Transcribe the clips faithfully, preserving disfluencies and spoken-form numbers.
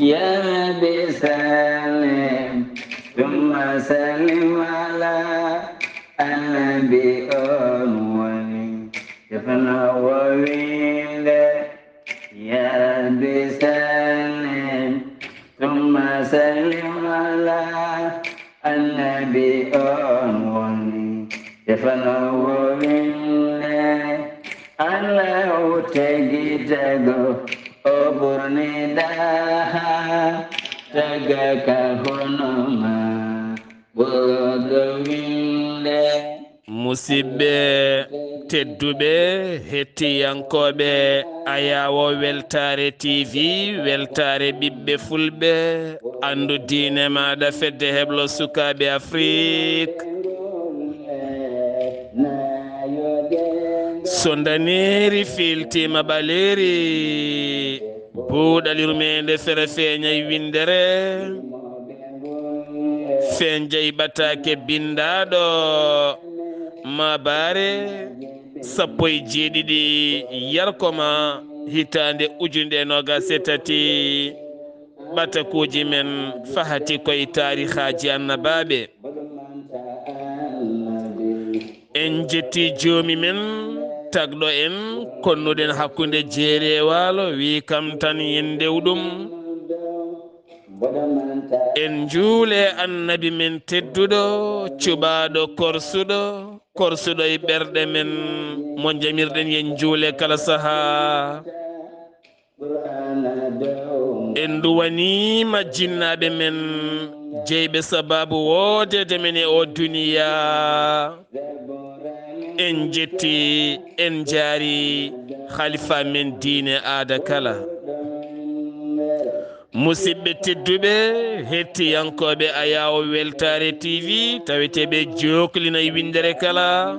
يا رب سلم ثم سلم على النبي أول. Defana wowinde. يا رب سلم ثم سلم على النبي أول. Defana wowinde. Allahu tagi tago o ɓurni daha. Taga ka hono ma. Ɓurɗo winde. Musidɓe tedduɓe, hettiyankooɓe Ayaawo Weltaare T V, Weltaare ɓiɓɓe Fulɓe, anndu diine maaɗa, fedde heblo sukaaɓe Afrik. So ndaneeri fiiltiima ɓaleeri, buuɗal yurmeende fere feeñay winndere. Fenjay ɓataake binndaaɗo maabaare sappo e jeeɗiɗi yarko ma hitaande ujunere e noogaas e tati. Ɓatakuuji men fahati koye taarihaaji annabaaɓe. En jetti joomi men tagɗo en, konnuɗen hakkunde jeeri e waalo, wi kam tan yen ndew ɗum. En njuule annabi men tedduɗo, cuɓaaɗo korsuɗo, korsuɗo e ɓerɗe men, mo njamirɗen yen njuule kala sahaa. En nduwaniima jinnaaɓe men, jeyɓe sabaabu woodeede men e oo duniyaa. En jetti, en njaari halifa men diine aada kala. Musidɓe tedduɓe, hettiyankooɓe Ayaawo Weltaare T V, taweteeɓe jooklina e winndere kala,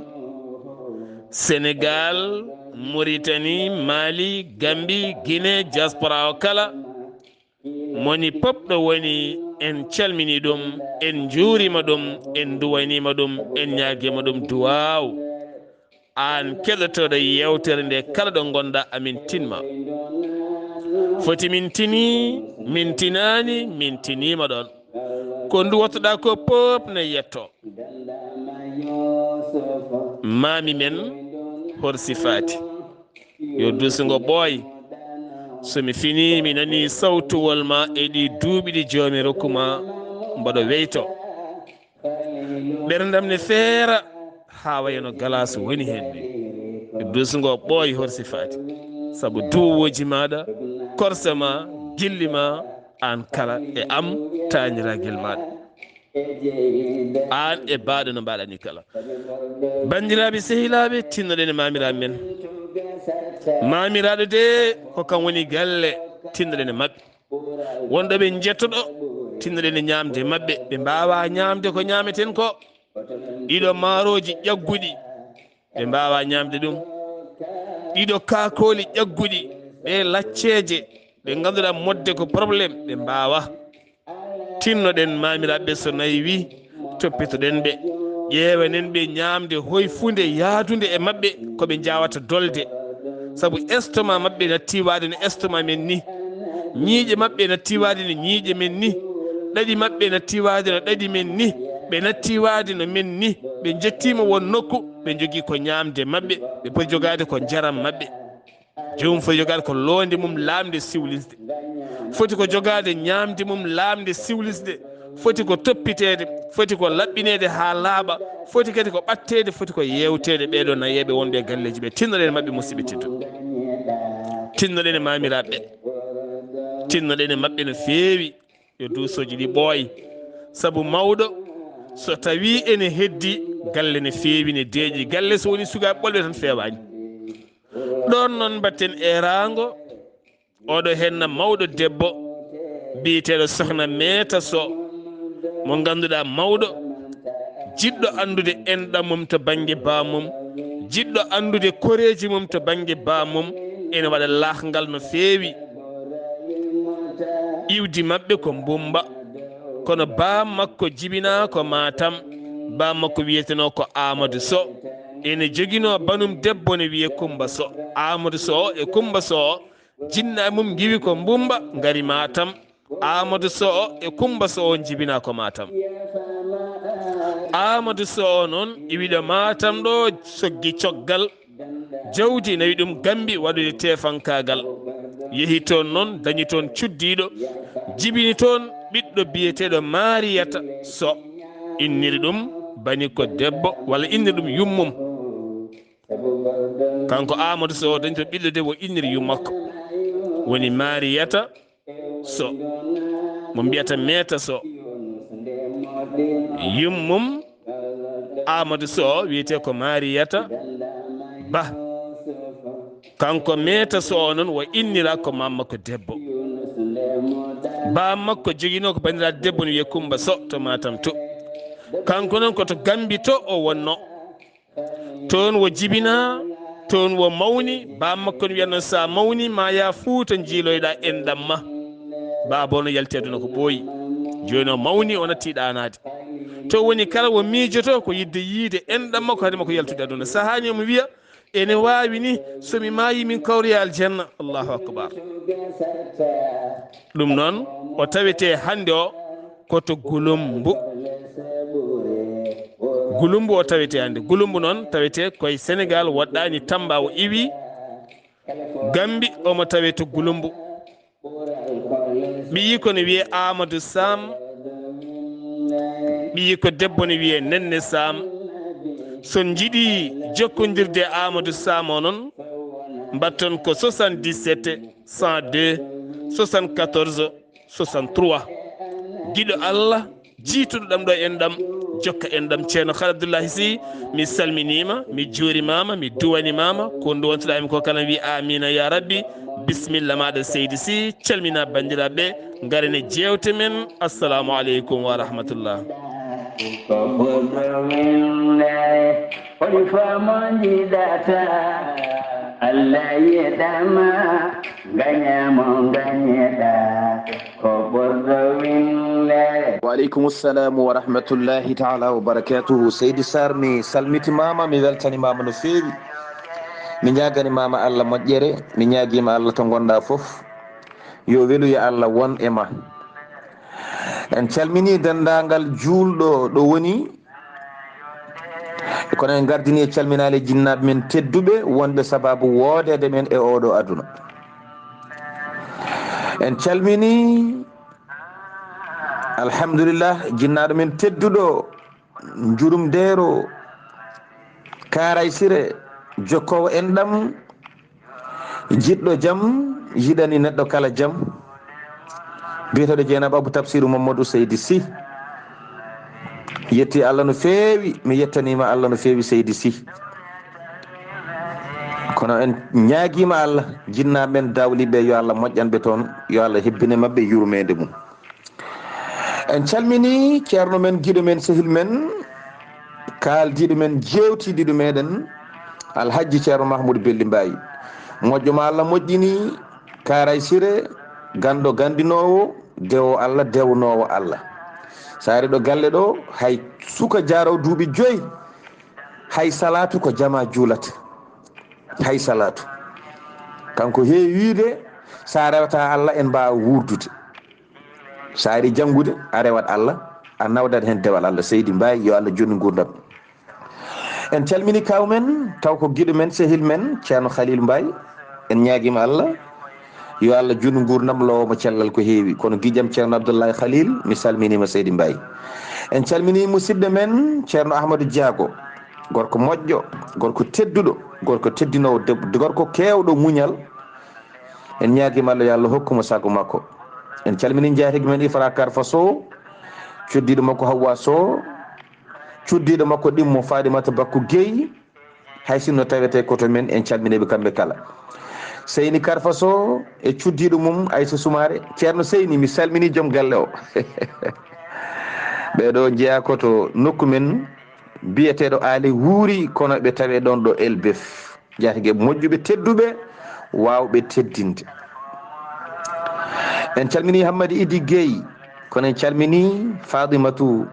Senegaal, Muritani, Mali, Gambi, Gine, diaspora o kala, moni pop ɗo woni, en calmini ɗum, en njuurima ɗum, en nduwanima ɗum, en ñaagima ɗum duwaaw. Aan keɗotooɗo yeewtere nde, kala ɗo ngonɗa, amin tinma. Foti min tini, min tinaani, min tiniima ɗoon. Ko nduwatoɗaa ko pop ne yetto. Maami men, hol sifaati? Yo duusungo ɓooy. So mi fini, mi nani sawtuwol ma e ɗi duuɓi ɗi Joomi rokku ma, mboɗo weyto. Ɓerndam ne feera haa wayno galaas woni heen ni. Duusungo ɓooy, hol sifaati? Sabu duwowooji maaɗa, korse ma, gilli ma, aan kala e am, taaniragel maaɗa. Aan e baaɗo no mbaɗani kala. Banndiraaɓe, sehilaaɓe, tinnoɗen e maamiraaɓe men. Maamiraaɗo de, ko kam woni galle, tinnoɗen e maɓɓe. Wonɗo ɓe njettoɗo, tinnoɗen e ñaamde maɓɓe. Ɓe mbaawa ñaamde ko ñaameten ko. Ɗiɗo maarooji ƴagguɗi, ɓe mbaawa ñaamde ɗum. Ɗiɗo kaakooli ƴagguɗi, ɗe lacceeje, ɓe ngannduɗaa modde ko problème, ɓe mbaawa. Tinnoɗen maamiraaɓe so nayi wi, toppitoɗen ɓe, ƴeewanen ɓe ñaamde hoyfunde yaadunde e maɓɓe, ko ɓe njaawata dolde. Sabu estomac maɓɓe natti waade no estomac men ni, ñiiƴe maɓɓe natti waade no ñiiƴe men ni, ɗaɗi maɓɓe natti waade no ɗaɗi men ni, ɓe natti waade no men ni, ɓe njettiima won nokku, ɓe njogii ko ñaamde maɓɓe, ɓe poti jogaade ko njaram maɓɓe. Joomum foti jogaade ko loonde mum laamnde siwlisde. Foti ko jogaade ñaamde mum laamnde siwlisde. Foti ko toppiteede, foti ko laɓɓineede haa laaɓa, foti kadi ko ɓatteede, foti ko yeewteede. Ɓee ɗoo nayeeɓe wonɓe e galleeji ɓe, tinnoɗen e maɓɓe, musidɓe tedduɓe. Tinnoɗen e maamiraaɓe ɓe. Tinnoɗen e maɓɓe no feewi. Yo duusooji ɗi ɓooy. Sabu mawɗo, so tawii ene heddi, galle ne feewi, ne deeƴi. Galle so woni sukaaɓe ɓolɓe tan feewaani. Ɗoon noon mbaɗten eeraango, oɗo henna mawɗo debbo, biyeteeɗo Sohna Meeta Soh, mo ngannduɗaa mawɗo, jiɗɗo anndude enɗam mum to bannge baamum, jiɗɗo anndude koreeji mum to bannge baamum, ene waɗa laahngal no feewi. Iwdi maɓɓe ko Mbumba, kono baam makko jibinaa ko Matam, baam makko wiyetenoo ko Aamadu Soh. Ene joginoo banum debbo ne wiyee Kummba Soh. Aamadu Soh e Kummba Soh, jinnaaɓe mum ngiwi ko Mbumba, ngari Matam. Amadou Sow e Kumba Sow on jibinaa ko Matam. Amadou Sow noon iwiɗo Matam ɗo, soggi coggal jawdi, nawi ɗum Gambi waɗude tefankaagal. Yehi toon noon, dañi toon cuddiiɗo, jibini toon ɓiɗɗo biyeteeɗo Mariyata Sow, inniri ɗum bani ko debbo, walla inniri ɗum yummum. Kanko Amadou Sow dañi toon ɓiɗɗo debbo, inniri yummakko, woni Mariyata Sow, mo mbiyata Meeta Sow. Yummum Amadou Sow wiyetee ko Mariyata Ba. Kanko Meeta Sow o noon, o innira ko maam makko debbo. Baam makko joginoo ko banndiraaɗo debbo no wiyee Kumba Sow to Matam to. Kanko noon ko to Gambi to o wonnoo. Toon o jibinaa, toon o mawni. Baam makko no wiyatnoo, "So a mawni, ma yaa Fuuta, njiiloyɗaa enɗam ma." Baaba o no yalti aduna ko ɓooyi. Jooni o mawni, o nattii ɗaanaade. To woni kala o miijotoo ko yiɗde yiide enɗam makko, hade makko yaltude aduna. Sahaa ni omo wiya, "Ene waawi ni, so mi maayii, min kawroya aljanna." Allahu akbar. Ɗum noon, o tawetee hannde o ko to Gulumbu. Gulumbu o tawetee hannde. Gulumbu noon tawetee koye Senegal, woɗɗaani Tamba, o iwi Gambi, omo tawee to Gulumbu. Ɓiyiiko ne wiyee Amadou Sam. Ɓiyiiko debbo ne wiyee Nenne Sam. So on njiɗi jokkondirde e Amadou Sam o noon, mbatton ko soixante-dix-sept, cent deux, soixante-quatorze, soixante-trois. Giɗo Allah, jiituɗo ɗam ɗo enɗam, jokka enɗam. Ceerno Khalil Abdoulahi Sy, mi salminiima, mi juurimaama, mi duwanimaama. Ko ndu wontuɗaa e mi ko kala, wi amina ya rabbi. Bismilla maaɗa seydi Sy, calmina banndiraaɓe, ngaren e jeewte men. Assalamu aleykum wa rahmatullah. Ko ɓurɗo winde, holi famo jiɗata, Allah yeɗama, gañamo gañeɗa, ko ɓurɗo winde. Wa aleykum salam wa rahmatullahi taala wa barakatuhu. Seydi Sarr, mi salmitimama, mi weltanimama no feewi. Mi ñaganimama Allah moƴƴere, mi ñaguima Allah to gonɗa foof. Yo weluya Allah won e ma. En calmini dendagal julɗo ɗo woni. Kono en gardini e calminaale jinnaaɓe men tedduɓe wonɓe sababu woodeede men e oɗo aduna. En calmini, alhamdulillah, jinnaaɗo men tedduɗo, Njurum Deero, Kaaray Sire, jokkoowo enɗam, jiɗɗo jam, yiɗani neɗɗo kala jam. Biyeteeɗo Jeynaba Abou Tafsiru Mamadou Seydi Sy. Yetti Allah no feewi, mi yettanima Allah no feewi Seydi Sy. Kono en ñaagima Allah, jinnaaɓe men dawliɓe, yo Allah moƴƴan ɓe toon, yo Allah hebbine maɓɓe yurmeende mum. En calmini ceerno men, giɗo men, sehil men, kaaldiiɗo men, jeewtiiɗo meɗen, Alhajji Ceerno Mahmoud Belli Mbaye. Moƴƴo ma Allah moƴƴini, Kaaray Sire, ganndo ganndinoowo, dewo Allah, dewnoowo Allah. So ari ɗo galle ɗo, hay suka jaaro duuɓi joyi, hay salaatu ko jamaa juulata. Hay salaatu. Kanko heewi wiide, so a rewata Allah, en mbaawa wuurdude. So a ari janngude, a rewat Allah, a nawdat heen dewal Allah. Seydi Mbaye, yo Allah junnu nguurndam. En calmini kaw men, taw ko giɗo men, sehil men, Ceerno Khalil Mbaye. En ñaagima Allah, yo Allah junnu nguurndam, lowo mo cellal ko heewi. Kono giƴam Ceerno Abdoulaye Khalil, mi salminima Seydi Mbaye. En calmini musidɗo men, Ceerno Ahmadou Diago. Gorko moƴƴo, gorko tedduɗo, gorko teddinoowo, deb-, gorko keewɗo muñal. En ñaagima Allah, yo Allah hokku mo sago makko. En calmini njaatigi men Ifra Karfa Sow, cuddiiɗo makko Hawwa Sow, cuddiiɗo makko ɗimmo Fadimata Bakku Guèye, hay sinno tawete koto men, en calminiɓe kamɓe kala. Seyni Karfa Sow e cuddiiɗo mum Aissa Soumaré. Ceerno Seyni, mi salmini joom galle o. Ɓeɗo jeeya ko to nokku men biyeteeɗo Aali Wuuri, kono ɓe tawe ɗon ɗo Elbef. Njaatige moƴƴuɓe, tedduɓe, waawɓe teddinde. En calmini Hammadi Idi Guèye, kono en calmini Fadimatu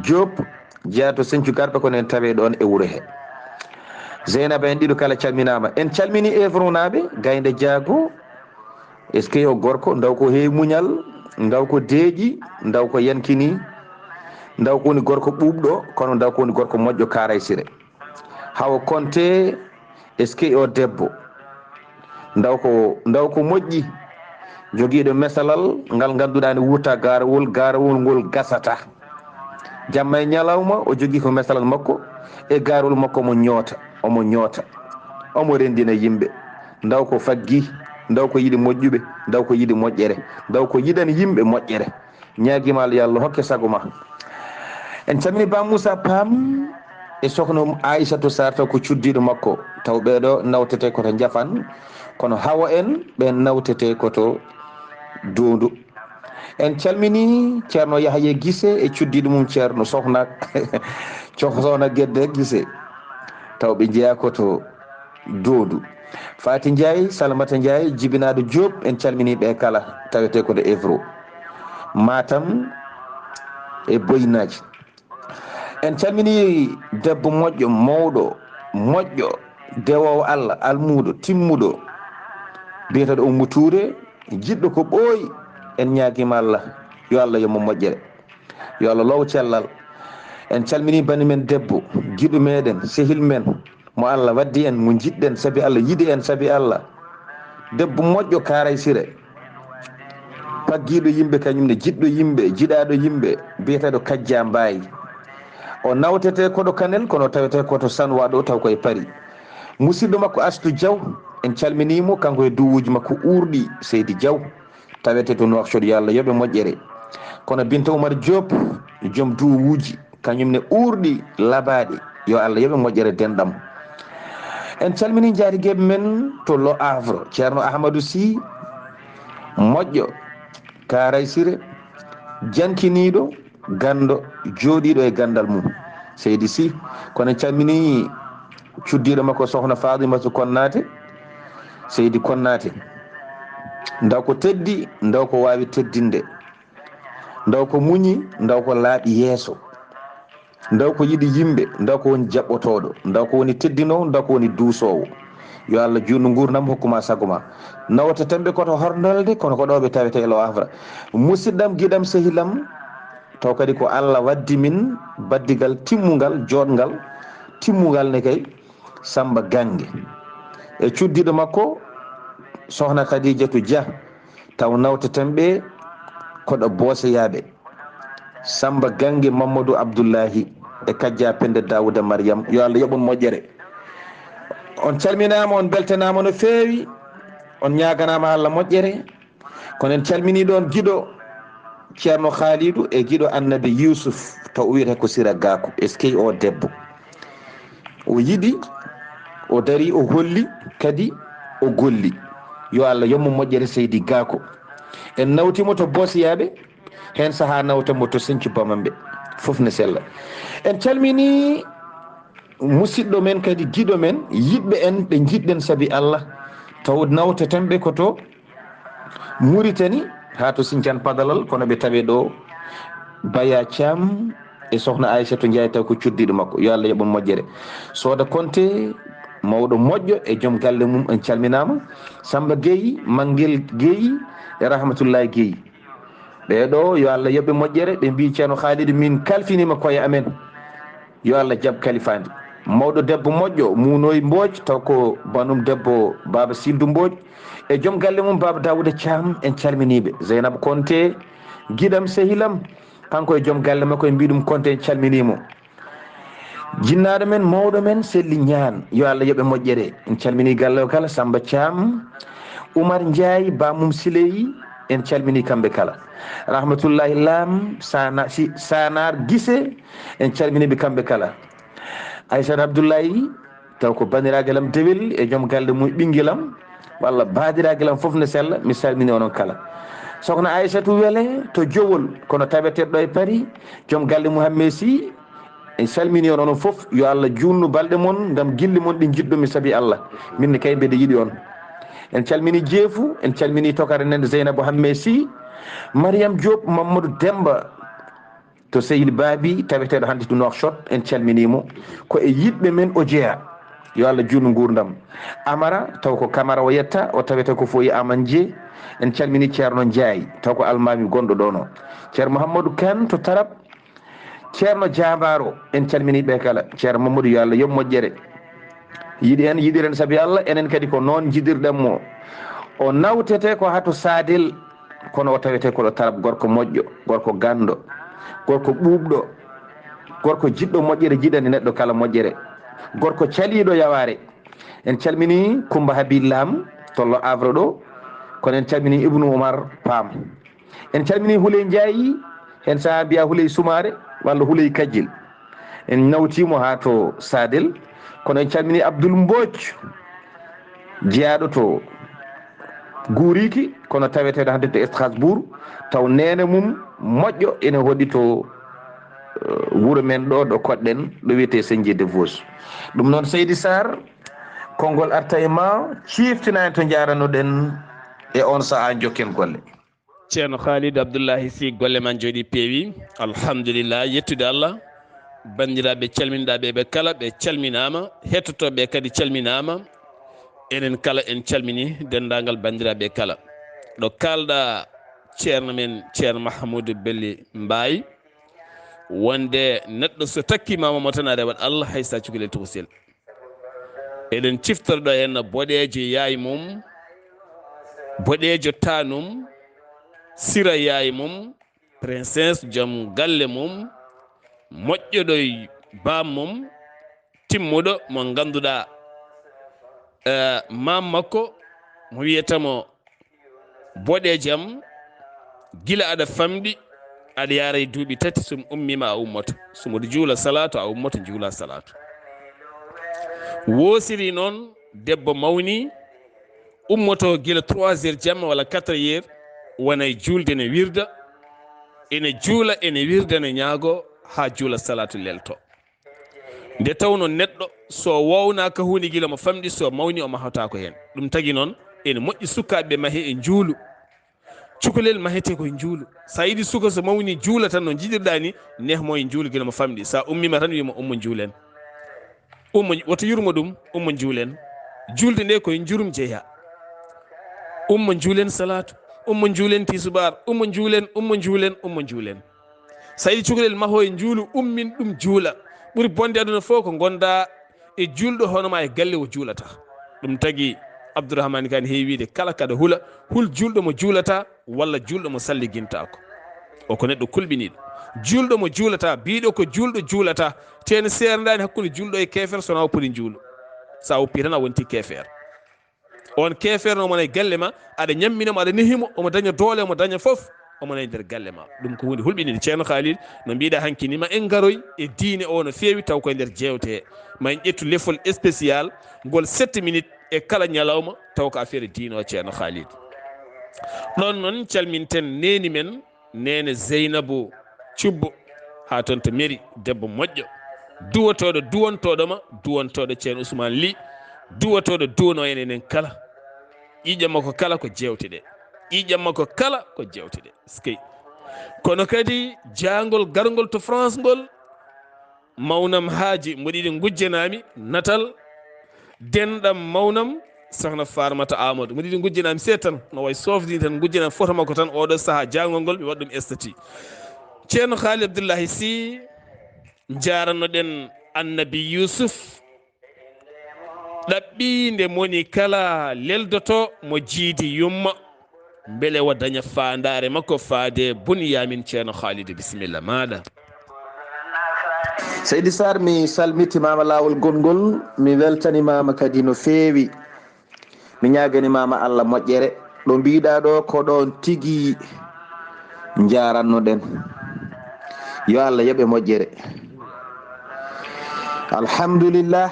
Diop, jeeya to Sencu Garɓe, kono en tawe ɗon e wuro he. Zeynaba, en ɗiɗo kala calminama. En calmini Evronaaɓe, Gaynde Jaago, est-ce que yo gorko, ndaw ko heewi muñal, Ndaw ko deeƴi, ndaw ko yankini, ndaw ko woni gorko ɓuuɓɗo, kono ndaw ko woni gorko moƴƴo Kaaraysire. Hawa Konte, eskey o debbo. Ndaw ko, ndaw ko moƴƴi, jogiiɗo mesalal ngal ngannduɗaa ne wuurta gaarawol, gaarawol ngol gasata. Jamma e ñalawma o jogii ko mesalal makko e gaarawol makko omo ñoota, omo ñoota, omo renndina yimɓe. Ndaw ko faggi, ndaw ko yiɗi moƴƴuɓe, ndaw ko yiɗi moƴƴere, ndaw ko yiɗan yimɓe moƴƴere. Ñaagiima Allah yo Allah hokke sago ma. En calmini Ba Moussa Pam e sohna Aissatou Sarr taw ko cuddiiɗo makko. Taw ɓeeɗo nawtete ko to Njafan, kono Hawa en ɓen nawtete ko to Doondu. En calmini Ceerno Yahaya Gise e cuddiiɗo mum Ceerno Sohna, Sohna Gedde Gise. Taw ɓe njeyaa ko to Doondu. Faati Njaay, Salamata Njaay, jibinaaɗo Joob, en calmini ɓe kala, tawetee ko to Evro. Matam e Boynaaji. En calmini debbo moƴƴo, mawɗo, moƴƴo, dewoowo Allah, almuuɗo, timmuɗo, biyeteeɗo Ummu Tuure, jiɗɗo ko ɓooyi. En ñaagiima Allah, yo Allah yo mo moƴƴere, yo Allah loow cellal. En calmini bani men debbo, giɗo meɗen, sehil men, mo Allah waddi en, mo jiɗɗen sabi Allah, yiɗi en sabi Allah. Debbo moƴƴo Kaaraysire, paggiiɗo yimɓe, kañum ne jiɗɗo yimɓe, jiɗaaɗo yimɓe, biyeteeɗo Kajja Mbaay. O nawtetee ko ɗo Kanel, kono tawetee ko to Sanwa ɗo, taw ko e Paris. Musidɗo makko Astu Jaw, en calminii mo, kanko e duwuuji makko uurɗi, Seydi Jaw, tawetee to Nouakchott, yo Allah yoɓe moƴƴere. Kono Binta Oumar Diop, joom duwuuji, kañum ne uurɗi labaaɗi, yo Allah yoɓe moƴƴere denɗam. En calmini njaatigeeɓe men to Le Havre, Ceerno Ahmadou Sy, moƴƴo, Kaaraysire, jankiniiɗo, ganndo, jooɗiiɗo e ganndal mum, Seydi Sy. Kono en calmini cuddiiɗo makko Sohna Fatimatu Konnaate, Seydi Konnaate. Ndaw ko teddi, ndaw ko waawi teddinde, ndaw ko muñi, ndaw ko laaɓi yeeso, ndaw ko yiɗi yimɓe, ndaw ko woni jaɓɓotooɗo, ndaw ko woni teddinoowo, ndaw ko woni duusoowo. Yo Allah juutnu nguurndam, hokku ma sago ma. Nawta tembe ko to Horndolde, kono ko ɗo ɓe tawetee e Le Havre. Musidɗam, giɗam, sehilam, taw kadi ko Allah waddi min baddigal timmungal, jooɗngal, timmungal ne kay, Samba Gange. E cuddiiɗo makko, Sohna Khadijatu Dia, taw nawteten ɓe ko ɗo Booseyaaɓe. Samba Gange, Mamadou Abdullahi e Kajja Pende Daouda Mariam, yo Allah yoɓ on moƴƴere. On calminaama, on mbeltanaama no feewi, on ñaaganaama Allah moƴƴere. Kono en calminii ɗoon giɗo Ceerno Khalidou e giɗo Annabi Yusuf, taw o wiyetee ko Sira Gakou. Eskey o debbo. O yiɗi, o darii, o holli, kadi o golli. Yo Allah yoɓ mo moƴƴere Seydi Gakou. En nawtii mo to Boosiyaaɓe, heen sahaa nawten mo to Sinthiou Bamambé. Fof ne sella. En calminii musidɗo men kadi giɗo men, yiɗɓe en ɓe njiɗɗen sabi Allah, taw nawteten ɓe ko to Muritani, haa to Sinthiane Padalal, kono ɓe tawee ɗo Baya Thiam e Sohna Aissatou Ndiaye, taw ko cuddiiɗo makko. Yo Allah yoɓ on moƴƴere. Sooda Konte, mawɗo moƴƴo e joom galle mum, en calminaama. Samba Gueye, Manguel Gueye e Rahmatullahi Gueye. Ɓee ɗo, yo Allah yoɓ ɓe moƴƴere, ɓe mbii Ceerno Khalidou, min kalfiniima koye amen. Yo Allah jaɓ kalifaandi. Mawɗo debbo moƴƴo, Muunoy Mbooj, taw ko banum debbo Baaba Sindu Mbooj, e joom galle mum Baaba Daawuda Caam, en calminii ɓe. Zeynab Konte, giɗam, sehilam, kanko e joom galle makko, en mbii ɗum Konte, en calminii mo. Jinnaaɗo men, mawɗo men, Selli Ñaan, yo Allah yoɓ ɓe moƴƴere. En calminii galle o kala, Samba Caam, Umar Njaay, Ba Mum Siley, en calminii kamɓe kala. Rahmatullahi Lam, Sana-, si-, Sanar Gise, en calminii ɓe kamɓe kala. Aysata Abdullahi, taw ko bandiraagal am dewel e joom galle mum, ɓinngel am, walla baadiraagal am fof ne sella, mi salminii onon kala. Sokhna Aysatu Wele to Jowol, kono taweteeɗo ɗo e Paris, joom galle Mouhammee Sy, en salminii on onon fof, yo Allah juutnu balɗe mon ngam gilli mon ɗi njiɗɗo-mi sabi Allah, min ne kay mbeɗa yiɗi on. En calminii Jeefu, en calminii tokare nen Zeynabou Hammee Sy, Mariam Diop, Mamadou Demba, to Sehil Baabi, taweteeɗo hannde to Nouakchott, en calminii mo. Ko e yiɗɓe men o jeyaa. Yo Allah juutnu nguurndam. Amara, taw ko Kamara o yetta, o tawete ko Foyi Aman Jee. En calmini Ceerno Njaay, taw ko almaami gonɗo ɗono. Ceerno Mouhamadou Kane to Tarab, Ceerno Jaambaaro, en calmini ɓe kala. Ceerno Mamadou, yo Allah yoɓ moƴƴere. Yiɗi en, yiɗiren sabi Allah, enen kadi ko noon njiɗirɗen mo. O nawtete ko haa to Saadel, kono o tawete ko ɗo Tarab, gorko moƴƴo, gorko ganndo, gorko ɓuuɓɗo, gorko jiɗɗo moƴƴere, jiɗani neɗɗo kala moƴƴere, gorko caliiɗo yawaare. En calmini Kumba Habi Lam, tollo Havre ɗo, kono en calmini Ibnu Umar Pam. En calmini Huley Njaayi, heen sahaa mbiya Huley Sumaare walla Huley Kajjil. En nawtiimo haa to Saadel, kono en calmini Abdul Mbooj, jeyaaɗo to Guuriiki, kono taweteeɗo hannde to Strasbourg, taw neene mum moƴƴo ene hoɗi to, eh, wuro men ɗo, ɗo koɗɗen, ɗo wiyetee Senje de Vos. Ɗum noon, Seydi Sarr, konngol arta e ma, ciiftina en to njaaranoɗen e on sahaa, njokken golle. Ceerno Khalid Abdullahi Sy, golle ma njooɗi peewi. Alhamdulillah, yettude Allah. Banndiraaɓe calminɗaaɓe ɓe kala, ɓe calminaama. Hettotooɓe kadi calminaama. Enen kala en calmini denndaangal banndiraaɓe kala. Ɗo kaalɗa ceerno men, Ceerno Mahamoudou Belli Mbaye, wonde neɗɗo so takkiima mo tan a rewat Allah, hay sa cukalel tokosel. Eɗen ciftora ɗo henna boɗeejo yaay mum, boɗeejo taanum, sira yaay mum, princesse joom galle mum, moƴƴoɗo e baam mum, timmuɗo mo ngannduɗaa, eh, maam makko mo wiyata mo boɗeejo am, gila aɗa famɗi, aɗa yaara e duuɓi tati, so mi ummiima a ummoto. So mboɗo juula salaatu, a ummoto njuula salaatu. Woosiri noon, debbo mawni, ummoto gila trois heures jamma walla quatre heures, wona e juulde ne wirda, ene juula, ene wirda, ne ñaago, haa juula salaatu lelto. Nde tawno neɗɗo, so wownaaka huunde gila mo famɗi, so mawni o mahotaako heen. Ɗum tagi noon, ene moƴƴi sukaaɓe ɓe mahe e njuulu. Cukalel mahete ko e njuulu. Sa yiɗi suka so mawni juula tan no njiɗirɗa ni, neh mo e njuulu gila mo famɗi. Sa ummiima tan wiima ummo njuulen. Ummo, woto yurmo ɗum, ummo njuulen. Juulde nde ko e njurum jeya. Ummo njuulen salaatu, ummo njuulen tisubaar, ummo njuulen, ummo njuulen, ummo njuulen. Sa yiɗi cukalel maho e njuulu, ummin ɗum juula. Ɓuri bonde aduna fof ko gonda e juulɗo hono ma e galle o juulata. Ɗum tagi Abdourahmane Kane heewi wiide, kala kaɗa hula, hul juulɗo mo juulata walla juulɗo mo salligintaako. O ko neɗɗo kulɓiniiɗo. Juulɗo mo juulata, biiɗo ko juulɗo juulata, te ne seerndaani hakkunde juulɗo e keefer, so wonaa o poti njuulu. Sa woppi tan a wonti keefer. On keeferno omo nayi galle ma, aɗa ñammina mo, aɗa nehi mo, omo daña doole, omo daña fof, omo nayi nder galle ma. Ɗum ko huunde hulɓininde. Ceerno Khalil, no mbiɗa hanki ni, ma en ngaroy e diine o no feewi, taw koye nder jeewte he. Ma en ƴettu lefol spécial ngol sept minutes e kala ñalawma, taw ko affaire diine o, Ceerno Khalil. Ɗon noon calminten neeni men, Neene Zeynabu Cubbo, haa toon to mairie, debbo moƴƴo, duwotooɗo, duwantooɗo ma, duwantooɗo Ceerno Ousmane Ly, duwotooɗo, duwanoo en enen kala. Ƴiiƴam makko kala ko jeewte ɗe. Ƴiiƴam makko kala ko jeewte ɗe. Eskey. Kono kadi jaangol garngol to France ngol, mawnam haaji, mboɗo yiɗi ngujjanaami natal denɗam mawnam, sohna Farmata Amadou. Mboɗo yiɗi ngujjanaami seeɗa tan, no wayi sofdini tan, ngujjanaami foto makko tan, oɗo sahaa jaangol ngol, mi waɗa ɗum estati. Ceerno Khalil Abdullahi Sy, njaaranoɗen Annabi Yusuf, ɗaɓɓi nde moni kala leldoto mo jiidi yumma. Mbele o daña faandaare makko faade Bunyamin. Ceerno Khalid, bisimilla maaɗa. Seydi Sarr, mi salmitimaama laawol gonngol, mi weltanimaama kadi no feewi. Mi ñaagani maama Allah moƴƴere. Ɗo mbiɗa ɗo ko ɗon tigi njarannoɗen. Yo Allah yoɓe moƴƴere. Alhamdulillah.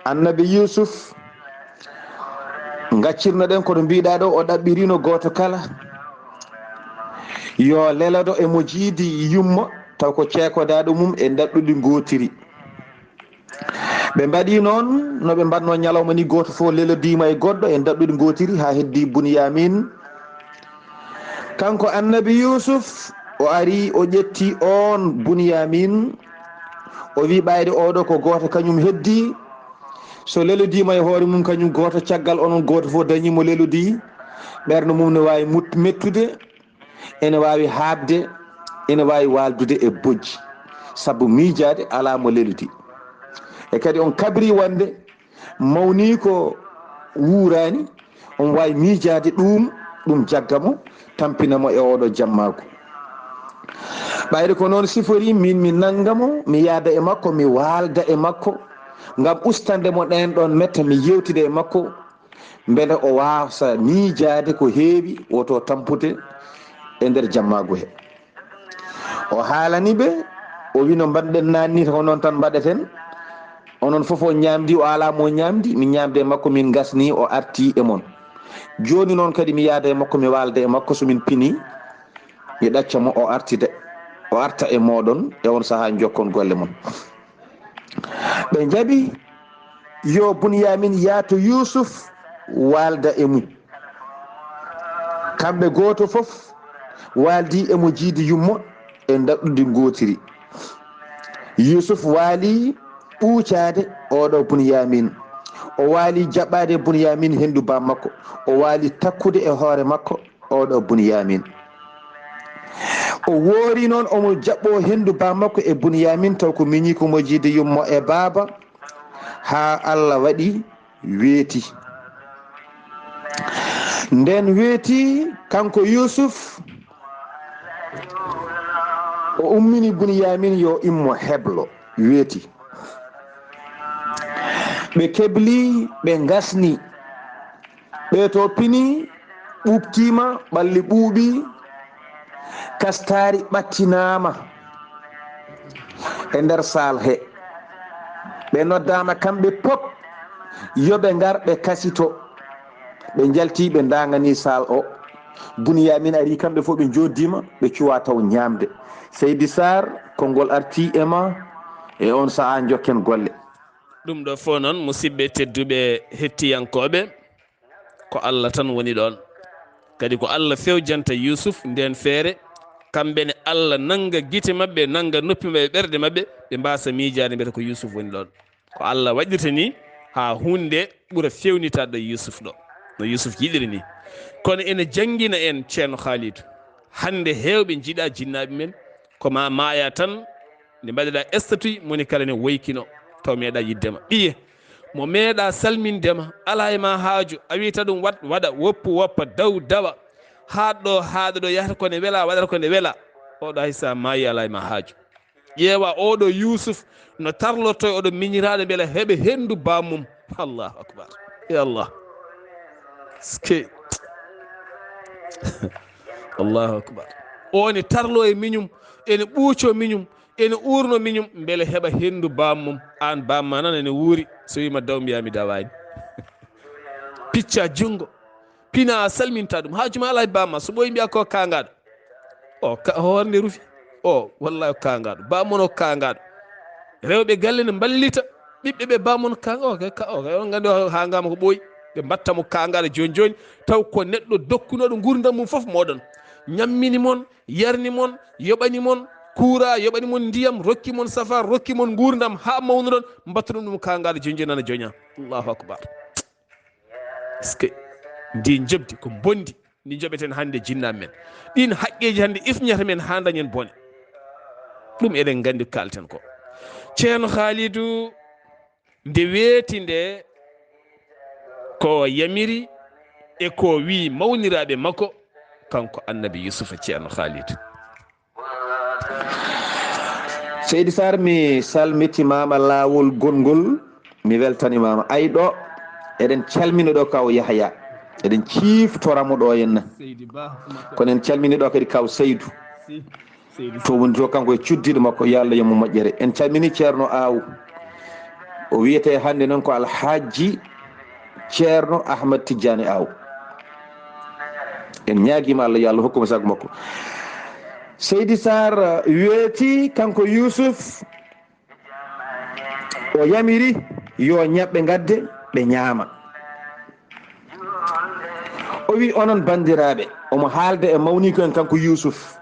Annabi Yusuf, ngaccirnoɗen kono mbiɗa ɗo o ɗaɓɓirino gooto kala yo lelodo e mo jiidi yumma, taw ko ceekodaɗo mum e daɗɗudi gootiri. Ɓe mbaɗi noon no ɓe mbaɗno ñalawma ni, gooto fof lelodiima e goɗɗo e daɗɗudi gootiri haa heddi Bunyamin. Kanko Annabi Yusuf, o ari, o ƴetti oon Bunyamin, o wi ɓayde oɗo ko gooto kañum heddi, So lelodiima e hoore mum kañum gooto, caggal onon gooto fof dañii mo lelodii, ɓernde mum ne waawi mut-, mettude, ene waawi haaɓde, ene waawi waaldude e bojji, sabu miijaade alaa mo lelodii. E kadi on kabrii wonde mawniiko wuuraani, on waawi miijaade ɗum, ɗum jagga mo, tampina mo e ooɗo jammaagu. Ɓayde ko noon siforii, miin mi nannga mo, mi yahda e makko, mi waalda e makko, ngam ustade mo ɗeen ɗoon mette, mi yeewtida e makko, mbele o waasa miijaade ko heewi, woto tampude e nder jammaagu he. O haalani ɓe, o wi, "No mbaɗɗen naanni, ko noon tan mbaɗeten." Onon fof o ñaamdi, o alaa mo ñaamdi, min ñaamde e makko, min ngasni, o arti e mon. Jooni noon kadi mi yahda e makko, mi waalda e makko, so min pini, mi ɗacca mo, o artida, o arta e mooɗon, e on sahaa njokkon golle mon. Ɓe njaɓi yo Bunyamin yaato Yuusuf waalda e mum. Kamɓe gooto fof waaldi e mo jiidi yummo e ndaɗɗudi ngootiri. Yuusuf waali ɓuucaade oɗo Bunyamin. O waali jaɓɓaade Bunyamin henndu baa makko. O waali takkude e hoore makko oɗo Bunyamin. O woori noon omo jaɓɓoo henndu baa makko e Bunyamin, taw ko miñiiko mo jiidi yummo e baaba, haa Allah waɗi weeti. Nden weeti kanko Yuusuf, o ummini Bunyamin yo immo heblo, weeti. Ɓe kebli, ɓe ngasni. Ɓe to pini, ɓuuɓtiima, ɓalli ɓuuɓi, kastaari ɓattinaama e nder saal he. Ɓe noddaama kamɓe pop, yo ɓe ngar ɓe kasito. Ɓe njalti, ɓe ndaŋani saal o. Bunyamin ari, kamɓe fof ɓe njoddiima, ɓe cuwa taw ñaamde. Seydi Sarr, konngol arti e ma, e on sahaa njokken golle. Ɗum ɗo fof noon, musidɓe tedduɓe hettiyankooɓe, ko Allah tan woni ɗoon. Kadi ko Allah fewjanta Yuusuf ndeen feere, kamɓe ne Allah nannga gite maɓɓe, nannga noppi maɓɓe, ɓerɗe maɓɓe, ɓe mbaasa miijaade mbiyata ko Yuusuf woni ɗoon. Ko Allah waɗirta ni haa huunde ɓura fewnitaade ɗo Yuusuf ɗo, no Yuusuf yiɗiri ni. Kono ene janngina en Ceerno Khalidou, hannde heewɓe njiɗa jinnaaɓe men, ko ma maaya tan, nde mbaɗeɗa statut, moni kala ne woykino, taw meeɗa yiɗde ma. Ɓiye, mo meeɗa salminde ma, alaa e ma haaju, a wiyta ɗum waɗ, waɗa, woppu, woppa, daw, dawa, haaɗ ɗo, haaɗa ɗo, yahata ko ne wela, waɗata ko ne wela. Oɗo hay sa maayi, alaa e ma haaju. Ƴeewa oɗo Yuusuf no tarlotto e oɗo miñiraaɗo mbela heɓa henndu baammum. Allahu akbar. Ya Allah. Ske. Allahu akbar. O ne tarlo e miñum, ene ɓuuco miñum, ene uurno miñum, mbele heɓa henndu baammum. Aan baamma nan ene wuuri, so wiima daw mbiya mi dawaani. Picca junngo, pina a salminta ɗum. Haaju ma alaa e baamma, so ɓooyi mbiya ko kaangaaɗo. O ka, hoore nde rufi. O, wallahi, o kaangaaɗo. Baamon o kaangaaɗo. Rewɓe galle ne mballita ɓiɓɓe ɓe, baamon kaanga. O, ka, o, on nganndi o haangaama ko ɓooyi. Ɓe mbatta mo kaangaaɗo jooni jooni. Taw ko neɗɗo dokkunoɗo nguurndam mum fof moɗon. Ñammini mon, yarni mon, yoɓani mon kuura, yoɓani mon ndiyam, rokki mon safar, rokki mon nguurndam haa mawnuɗon, mbatta ɗum ɗum kaangaaɗo jooni jooni nana joña. Allahu akbar. Est-ce que ndi njoɓdi ko bonndi? Ndi njoɓeten hannde jinnaaɓe men. Ɗiin haqqeeji hannde ifñata men haa dañen bone. Ɗum eɗen nganndi ko kaalten ko. Ceerno Khalidou, nde weeti nde, ko yamiri e ko wii mawniraaɓe makko, kanko Annabi Yuusufa, Ceerno Khalidou. Seydi Sarr, mi salmitimaama laawol gonngol, mi weltanimaama. Ay ɗo, eɗen calmina ɗo kaw Yahya, eɗen ciiftora mo ɗo henna. Kono en calmini ɗo kadi kaw Seydou. To woni to kanko e cuddiɗo makko, yo Allah yo mo moƴƴere. En calmini Ceerno Aw. O wiyete hannde noon ko Alhaji Ceerno Ahmad Tijjaani Aw. En ñaagiima Allah, yo Allah hokku mo sago makko. Seydi Sarr weeti kanko Yuusuf, o yamiri yo ñaɓɓe ngadde, ɓe ñaama. O wi, "Onon banndiraaɓe," omo haalda e mawniiko en kanko Yuusuf,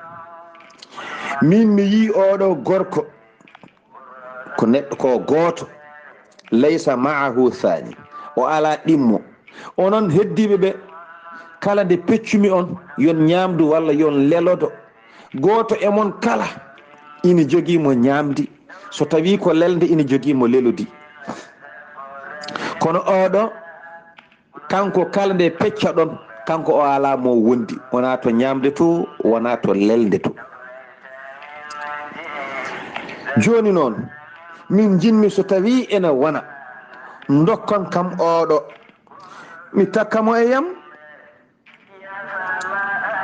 "min mi yii oɗo gorko, ko neɗɗo ko gooto, laysa ma'ahu thani, o alaa ɗimmo. Onon heddiiɓe ɓe, kala nde peccumi on, yon ñaamdu walla yon lelodo, gooto e mon kala ina jogii mo ñaamdi, so tawii ko lelnde ina jogii mo lelodi. Kono oɗo, kanko kala nde peccaɗon, kanko o alaa mo wondi, wonaa to ñaamde to, wonaa to lelnde to. Jooni noon, min njiɗmi so tawii ena wona, ndokkon kam oɗo, mi takka mo e yam,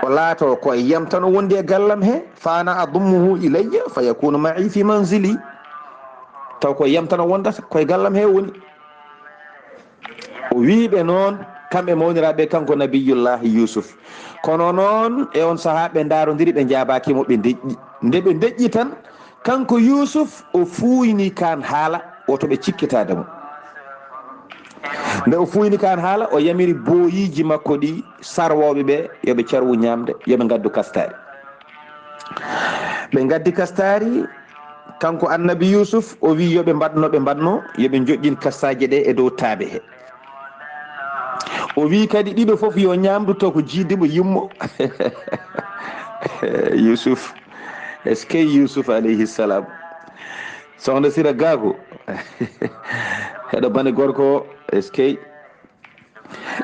o laato ko e yam tan o wondi e gallam he, fa ana adummuhu ilayya fa yakunu ma'i fi manzili. Taw ko e yam tan o wondata, ko e gallam he woni. O wii ɓe noon, kamɓe mawniraaɓe, kanko Nabiyullaahi Yuusuf. Kono noon, e on sahaa, ɓe ndaarondiri, ɓe njaabaaki mo, ɓe ndeƴƴi. Nde ɓe ndeƴƴi tan, kanko Yuusuf, o fuuyni kaan haala, woto ɓe cikkitaade mo. Nde o fuuyni kaan haala, o yamiri booyiiji makko ɗi, sarwooɓe ɓe, yo ɓe carwu ñaamde, yo ɓe ngaddu kastaari. Ɓe ngaddi kastaari, kanko Annabi Yuusuf, o wii yo ɓe mbaɗno, ɓe mbaɗno, yo ɓe njoƴƴin kastaaje ɗe e dow taabe he. O wii kadi ɗiɗo fof yo ñaamdu to ko jiiduɓe yummo. Yuusuf, est-ce que Yuusuf alayhi salam? Soxna Sira Gaago, heɗo bane gorko, est-ce que?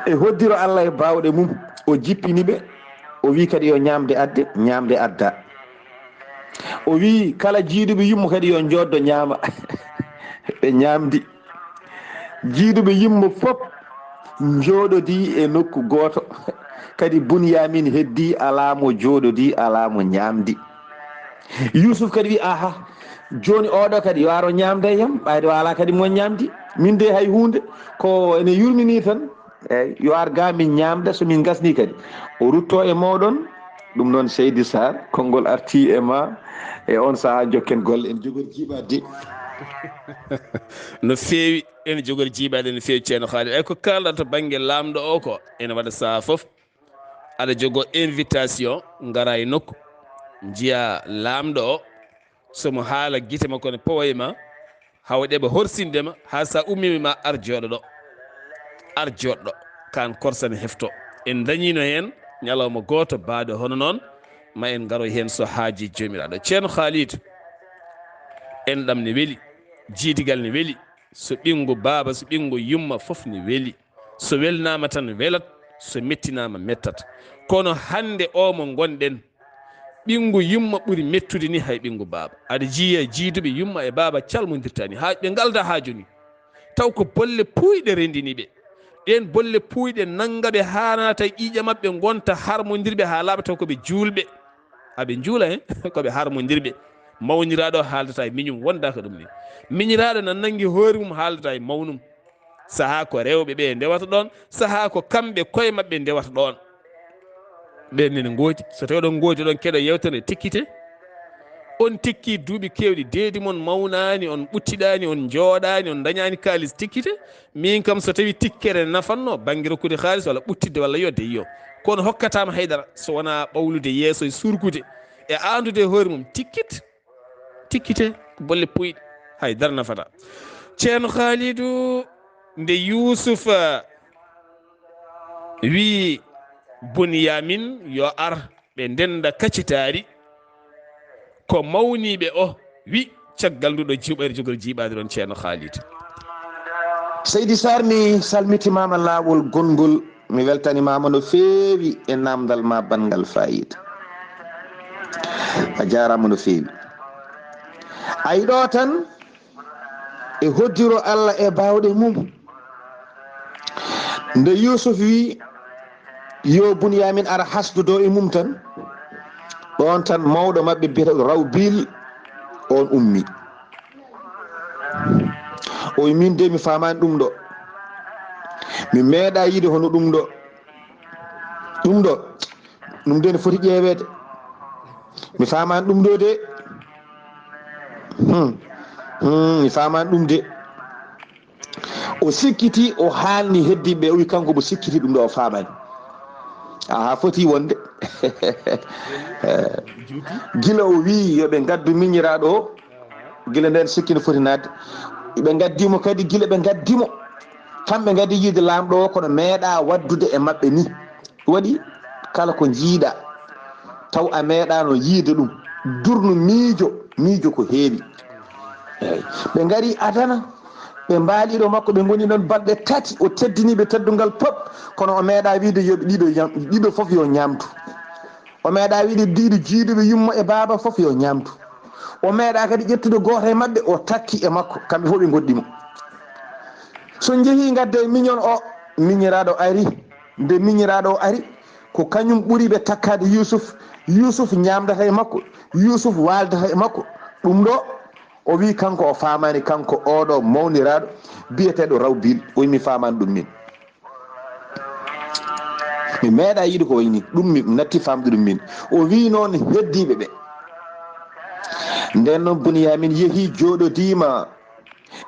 E hoddiro Allah e baawɗe mum, o jippini ɓe, o wii kadi yo ñaamde adde, ñaamde adda. O wii kala jiiduɓe yummo kadi yo njooddo ñaama. Ɓe ñaamdi. Jiiduɓe yummo fof njooɗodii e nokku gooto. Kadi Bunyamin heddii alaa mo jooɗodii, alaa mo ñaamdi. Yuusuf kadi wi, "Aha, jooni oɗo kadi yo aro ñaamda e yam, ɓayde o alaa kadi mo ñaamdi. Min de hay huunde, ko ene yurmini tan. Eey, yo ar ga min ñaamda, so min ngasni kadi." O rutto e mooɗon. Ɗum noon, Seydi Sarr, konngol arti e ma. E on sahaa, jokken golle, en jogori jiiɓaade. No feewi, en jogori jiiɓaade no feewi, Ceerno Khalid. Eey, ko kaalɗa to bannge laamɗo o ko ene waɗa sahaa fof. Aɗa jogoo invitation, ngaraa e nokku, njiyaa laamɗo o, so mo haala gite makko ne powa e ma, haw ɗeɓa horsinde ma, haa so a ummiima ma ar jooɗo ɗo. Ar jooɗo ɗo, kaan korsa ne hefto. En ndañiino heen ñalawma gooto baaɗo hono noon, ma en ngaroy heen so haaji Joomiraaɗo. Ceerno Khalid, enɗam ne weli, jiidigal ne weli, so ɓinngu baaba, so ɓinngu yumma fof ne weli. So welnaama tan welat, so mettinaama mettat. Kono hannde o mo ngonɗen, ɓinngu yumma ɓuri mettude ni hay ɓinngu baaba. Aɗa jiya jiiduɓe yumma e baaba calmondirta ni, haa ɓe ngalda haa jooni. Taw ko bolle puuyɗe renndini ɓe. Ɗeen bolle puuyɗe nannga ɓe haa naata e ƴiiƴe maɓɓe, ngonta harmondirɓe haa laaɓa taw ko ɓe juulɓe. Aɓe njuula heen, ko ɓe harmondirɓe. Mawniraaɗo haaldata e miñum, wondaaka ɗum ni. Miñiraaɗo na nanngi hoore mum haaldata e mawnum. Sahaa ko rewɓe ɓe ndewata ɗoon, sahaa ko kamɓe koye maɓɓe ndewata ɗoon. Ɓeen ne ngoodi, so tawii oɗon ngoodi, oɗon keɗoo yeewtere nde, tikkite. On tikki duuɓi keewɗi, deedi mon mawnaani, on ɓuttiɗaani, on njooɗaani, on ndañaani kaalis, tikkite. Miin kam, so tawii tikkere ne nafatnoo, bannge rokkude kaalis walla ɓuttitde walla yo de yo. Kono hokkataama hay dara, so wonaa ɓawlude yeeso e surgude e aandude e hoore mum, tikkit. Tikkite, ko bolle puyɗe, hay dara nafata. Ceerno Khalidou, nde Yuusufa wii Bunyamin yo ar, ɓe ndennda kacitaari, ko mawniiɓe o wi caggal ndu ɗo jiwɓere jogori jiiɓaade ɗon, Ceerno Khalid. Seydi Sarr, mi salmitimaama laawol gonngol. Mi weltanimaama no feewi e naamndal ma banngal faayiida. A jaaraama no feewi. Ay ɗo tan e hoddiro Allah e baawɗe mum. Nde Yuusuf wi, "Yo Bunyamin ara hasdudo e mum," tan, ɗoon tan mawɗo maɓɓe biyeteeɗo Rawbil, oon ummi. O wi, "Min de mi faamaani ɗum ɗo. Mi meeɗaa yiide hono ɗum ɗo. Ɗum ɗo, ɗum de ne foti ƴeeweede. Mi faamaani ɗum ɗo de. Hmm. Hmm, mi faamaani ɗum de." O sikkiti, o haalni heddiiɓe, o wi kanko mo sikkiti ɗum ɗo, o faamaani. Aha, foti wonde. Gila o wi yo ɓe ngaddu miñiraaɗo o, gila nden sikki no foti naatde. Ɓe ngaddi mo kadi, gila ɓe ngaddi mo, kamɓe ngaddi yiide Laamɗo o, kono meeɗa waɗdude e maɓɓe ni. Waɗi kala ko njiiɗa, taw a meeɗaano yiide ɗum. Durnu miijo, miijo ko heewi. Eey. Ɓe ngari adana, ɓe mbaali ɗo makko, ɓe ngoni ɗon balɗe tati, o teddini ɓe teddungal pop, kono o meeɗa wiide yo ɓe ɗiɗo yam-, ɗiɗo fof yo ñaamdu. O meeɗa wiide ɗiɗo jiiduɓe yumma e baaba fof yo ñaamdu. O meeɗa kadi ƴettude gooto e maɓɓe, o takki e makko, kamɓe fof ɓe ngoɗɗi mo. So njehii ngadde miñol o, miñiraaɗo ari. Nde miñiraaɗo o ari, ko kañum ɓuri ɓe takkaade Yuusuf. Yuusuf ñaamdata e makko, Yuusuf waaldata e makko. Ɗum ɗo, o wi kanko o faamaani, kanko oɗo mawniraaɗo biyeteeɗo Rawbil, o wi mi faamaani ɗum min. Mi meeɗa yiide ko wayi ni, ɗum mi natti faamde ɗum min. O wi noon heddiiɓe ɓe. Nden noon Buniyaamin yehi jooɗodiima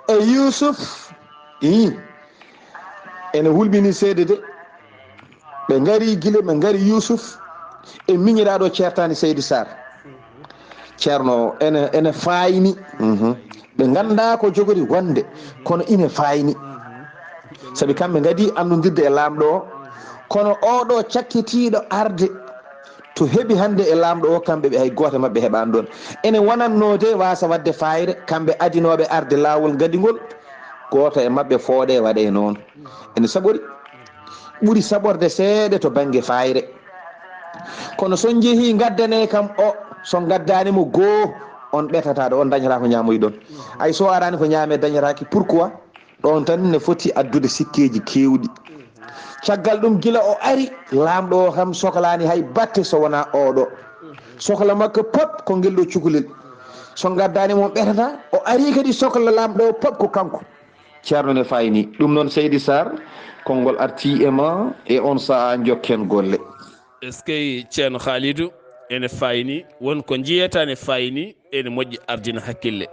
e Yuusuf. Ii, ene hulɓini seede de. Ɓe ngari gila, ɓe ngari Yuusuf e miñiraaɗo ceertaani Seydi Sarr. Ceerno, ene, ene faayni. Mhm. Ɓe nganndaa ko jogori wonde, kono ine faayni. Sabi kamɓe ngadi annondirde e Laamɗo o, kono oɗo cakkitiiɗo arde to heɓi hannde e Laamɗo o, kamɓe ɓe hay gooto e maɓɓe heɓaani ɗoon. Ene wonatnoo de waasa waɗde faayre, kamɓe adinooɓe arde laawol ngadingol, gooto e maɓɓe fooɗe waɗe noon. Ene saɓori, ɓuri saɓorde seeɗa to bannge faayre. Kono so njehii ngaddanee kam o, so ngaddaani mo goo, on ɓetataɗo, on dañata ko ñaamoyɗon. Ay so araani ko ñaame dañataake, pourquoi? Ɗoon tan ne foti addude sikkeeji keewɗi. Caggal ɗum, gila o ari, Laamɗo o kam soklaani hay batte so wonaa oɗo. Sokla makko pop ko ngel ɗo cukalel. So ngaddaani mo ɓetata, o ari kadi sokla Laamɗo o pop ko kanko. Ceerno ne fayni. Ɗum noon Seydi Sarr, konngol artii e ma e on sahaa njokken golle. Eskey Ceerno Khalidou, ene fayni, won ko njiyata ne fayni, ene moƴƴi ardina hakkille.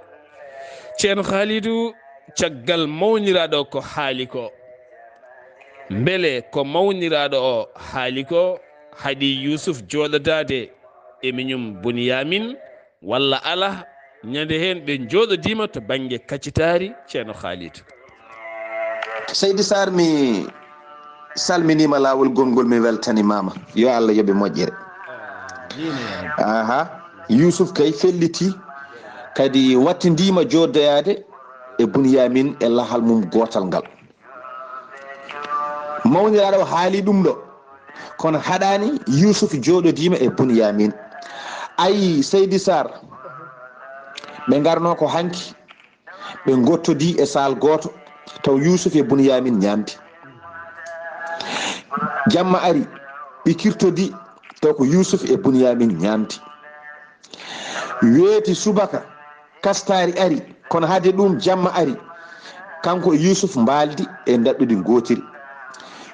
Ceerno Khalidou, caggal mawniraaɗo ko haali ko, mbele ko mawniraaɗo o haali ko haɗi Yuusuf jooɗodaade e miñum Buniyaamin, walla alaa, ñande heen ɓe njooɗodiima to bannge kaccitaari, Ceerno Khalidou? Seydi Sarr, mi salminiima laawol gonngol, mi weltanimaama. Yo Allah yoɓe moƴƴere. Aha. Yuusuf kay felliti, kadi wattindiima jooɗoyaade e Buniyaamin e lahal mum gootal ngal. Mawniraaɗo o haali ɗum ɗo, kono haɗaani Yuusuf jooɗodiima e Buniyaamin. Ayi, Seydi Sarr, ɓe ngarnoo ko hanki, ɓe ngottodii e saal gooto, taw Yuusuf e Buniyaamin ñaamdi. Jamma ari, ɓe kirtodii, taw ko Yuusuf e Buniyaamin ñaamdi. Weeti subaka, kastaari ari, kono hade ɗum jamma ari. Kanko e Yuusuf mbaaldi e ndaɗɗudi ngootiri.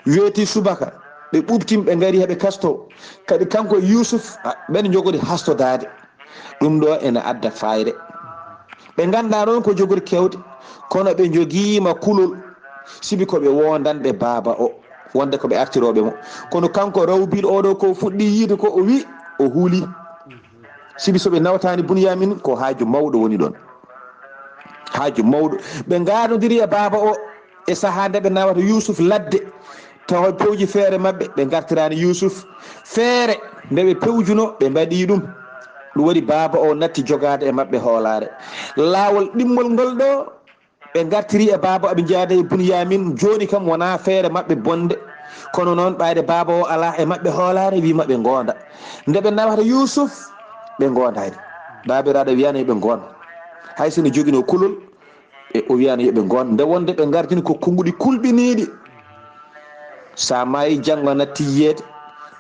Weeti subaka, ɓe ɓuɓtin, ɓe ngari, heɓe kasto. Kadi kanko e Yuusuf, a, ɓen njogori hastodaade. Ɗum ɗo ene adda faayre. Ɓe nganndaa noon ko jogori kewde, kono ɓe njogiima kulol, sibi ko ɓe woondanɓe baaba o, wonde ko ɓe artirooɓe mo. Kono kanko Rawbil oɗo ko fuɗɗi yiide ko, o wi, o huuli. Sibi so ɓe nawtaani Buniyaamin, ko haaju mawɗo woni ɗoon. Haaju mawɗo. Ɓe ngaadondiri e baaba o e sahaa nde ɓe nawata Yuusuf ladde, tawa pewji feere maɓɓe, ɓe ngartiraani Yuusuf. Feere nde ɓe pewjunoo, ɓe mbaɗii ɗum. Ɗum waɗi baaba o natti jogaade e maɓɓe hoolaare. Laawol ɗimmol ngol ɗo, ɓe ngartiri e baaba o, ɓe njaada e Buniyaamin. Jooni kam wonaa feere maɓɓe bonde, kono noon ɓayde baaba o alaa e maɓɓe hoolaare, wii maɓɓe ngoonda. Nde ɓe nawata Yuusuf, ɓe ngoondaani. Baabiraaɗo wiyaani yo ɓe ngoon. Hay so ne joginoo kulol, e o wiyaani yo ɓe ngoon. Nde wonde ɓe ngardini ko konnguɗi kulɓiniiɗi. So a maayi, janngo a natti yiyeede,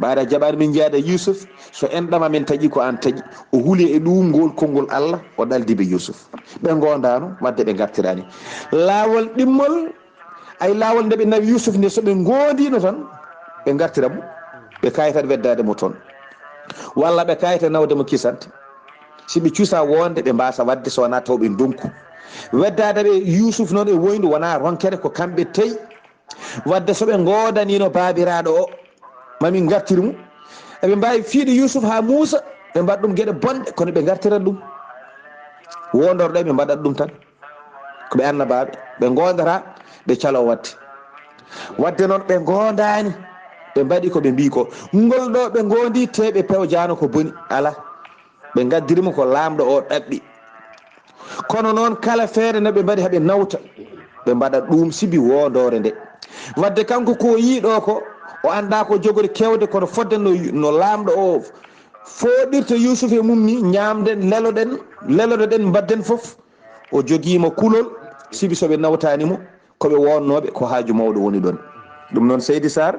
ɓayde a jaɓaani min njaada Yuusuf, so enɗam amen taƴi ko aan taƴi. O huli e ɗum ngol konngol Allah, o ɗaldi ɓe Yuusuf. Ɓe ngoondaano, wadde ɓe ngartiraani. Laawol ɗimmol, ay laawol nde ɓe nawi Yuusuf nde, so ɓe ngoondiino tan, ɓe ngartira mo, ɓe kaayitat weddaade mo toon. Walla ɓe kaayita nawde mo kisante. Si ɓe cusa wonde ɓe mbaasa wadde so wonaa taw ɓe ndonku. Weddaade ɓe Yuusuf noon e woyndu wonaa ronkere, ko kamɓe tawi. Wadde so ɓe ngoodaniino baabiraaɗo o, ma min ngartir mo. Eɓe mbaawi fiide Yuusuf haa muusa, ɓe mbaɗa ɗum geɗe bonɗe, kono ɓe ngartirat ɗum. Wondorɗo ɓe mbaɗat ɗum tan. Ko ɓe annabaaɓe, ɓe ngoondataa, ɓe caloo waɗde. Waɗde noon, ɓe ngoondaani, ɓe mbaɗi ko ɓe mbii ko. Ngol ɗoo ɓe ngoondi, tee ɓe pewjaano ko boni, alaa. Ɓe ngaddiri mo ko Laamɗo o ɗaɓɓi. Kono noon, kala feere nde ɓe mbaɗi haa ɓe nawta, ɓe mbaɗa ɗum sibi woondoore nde. Waɗde kanko ko o yii ɗoo ko, o anndaa ko jogori kewde, kono fodde no, no Laamɗo o fooɗirta Yuusuf e mum ni, ñaamden, leloɗen, lelodoɗen, mbaɗden fof. O jogiima kulol, sibi so ɓe nawtaani mo, ko ɓe woonnooɓe, ko haaju mawɗo woni ɗoon. Ɗum noon, Seydi Sarr,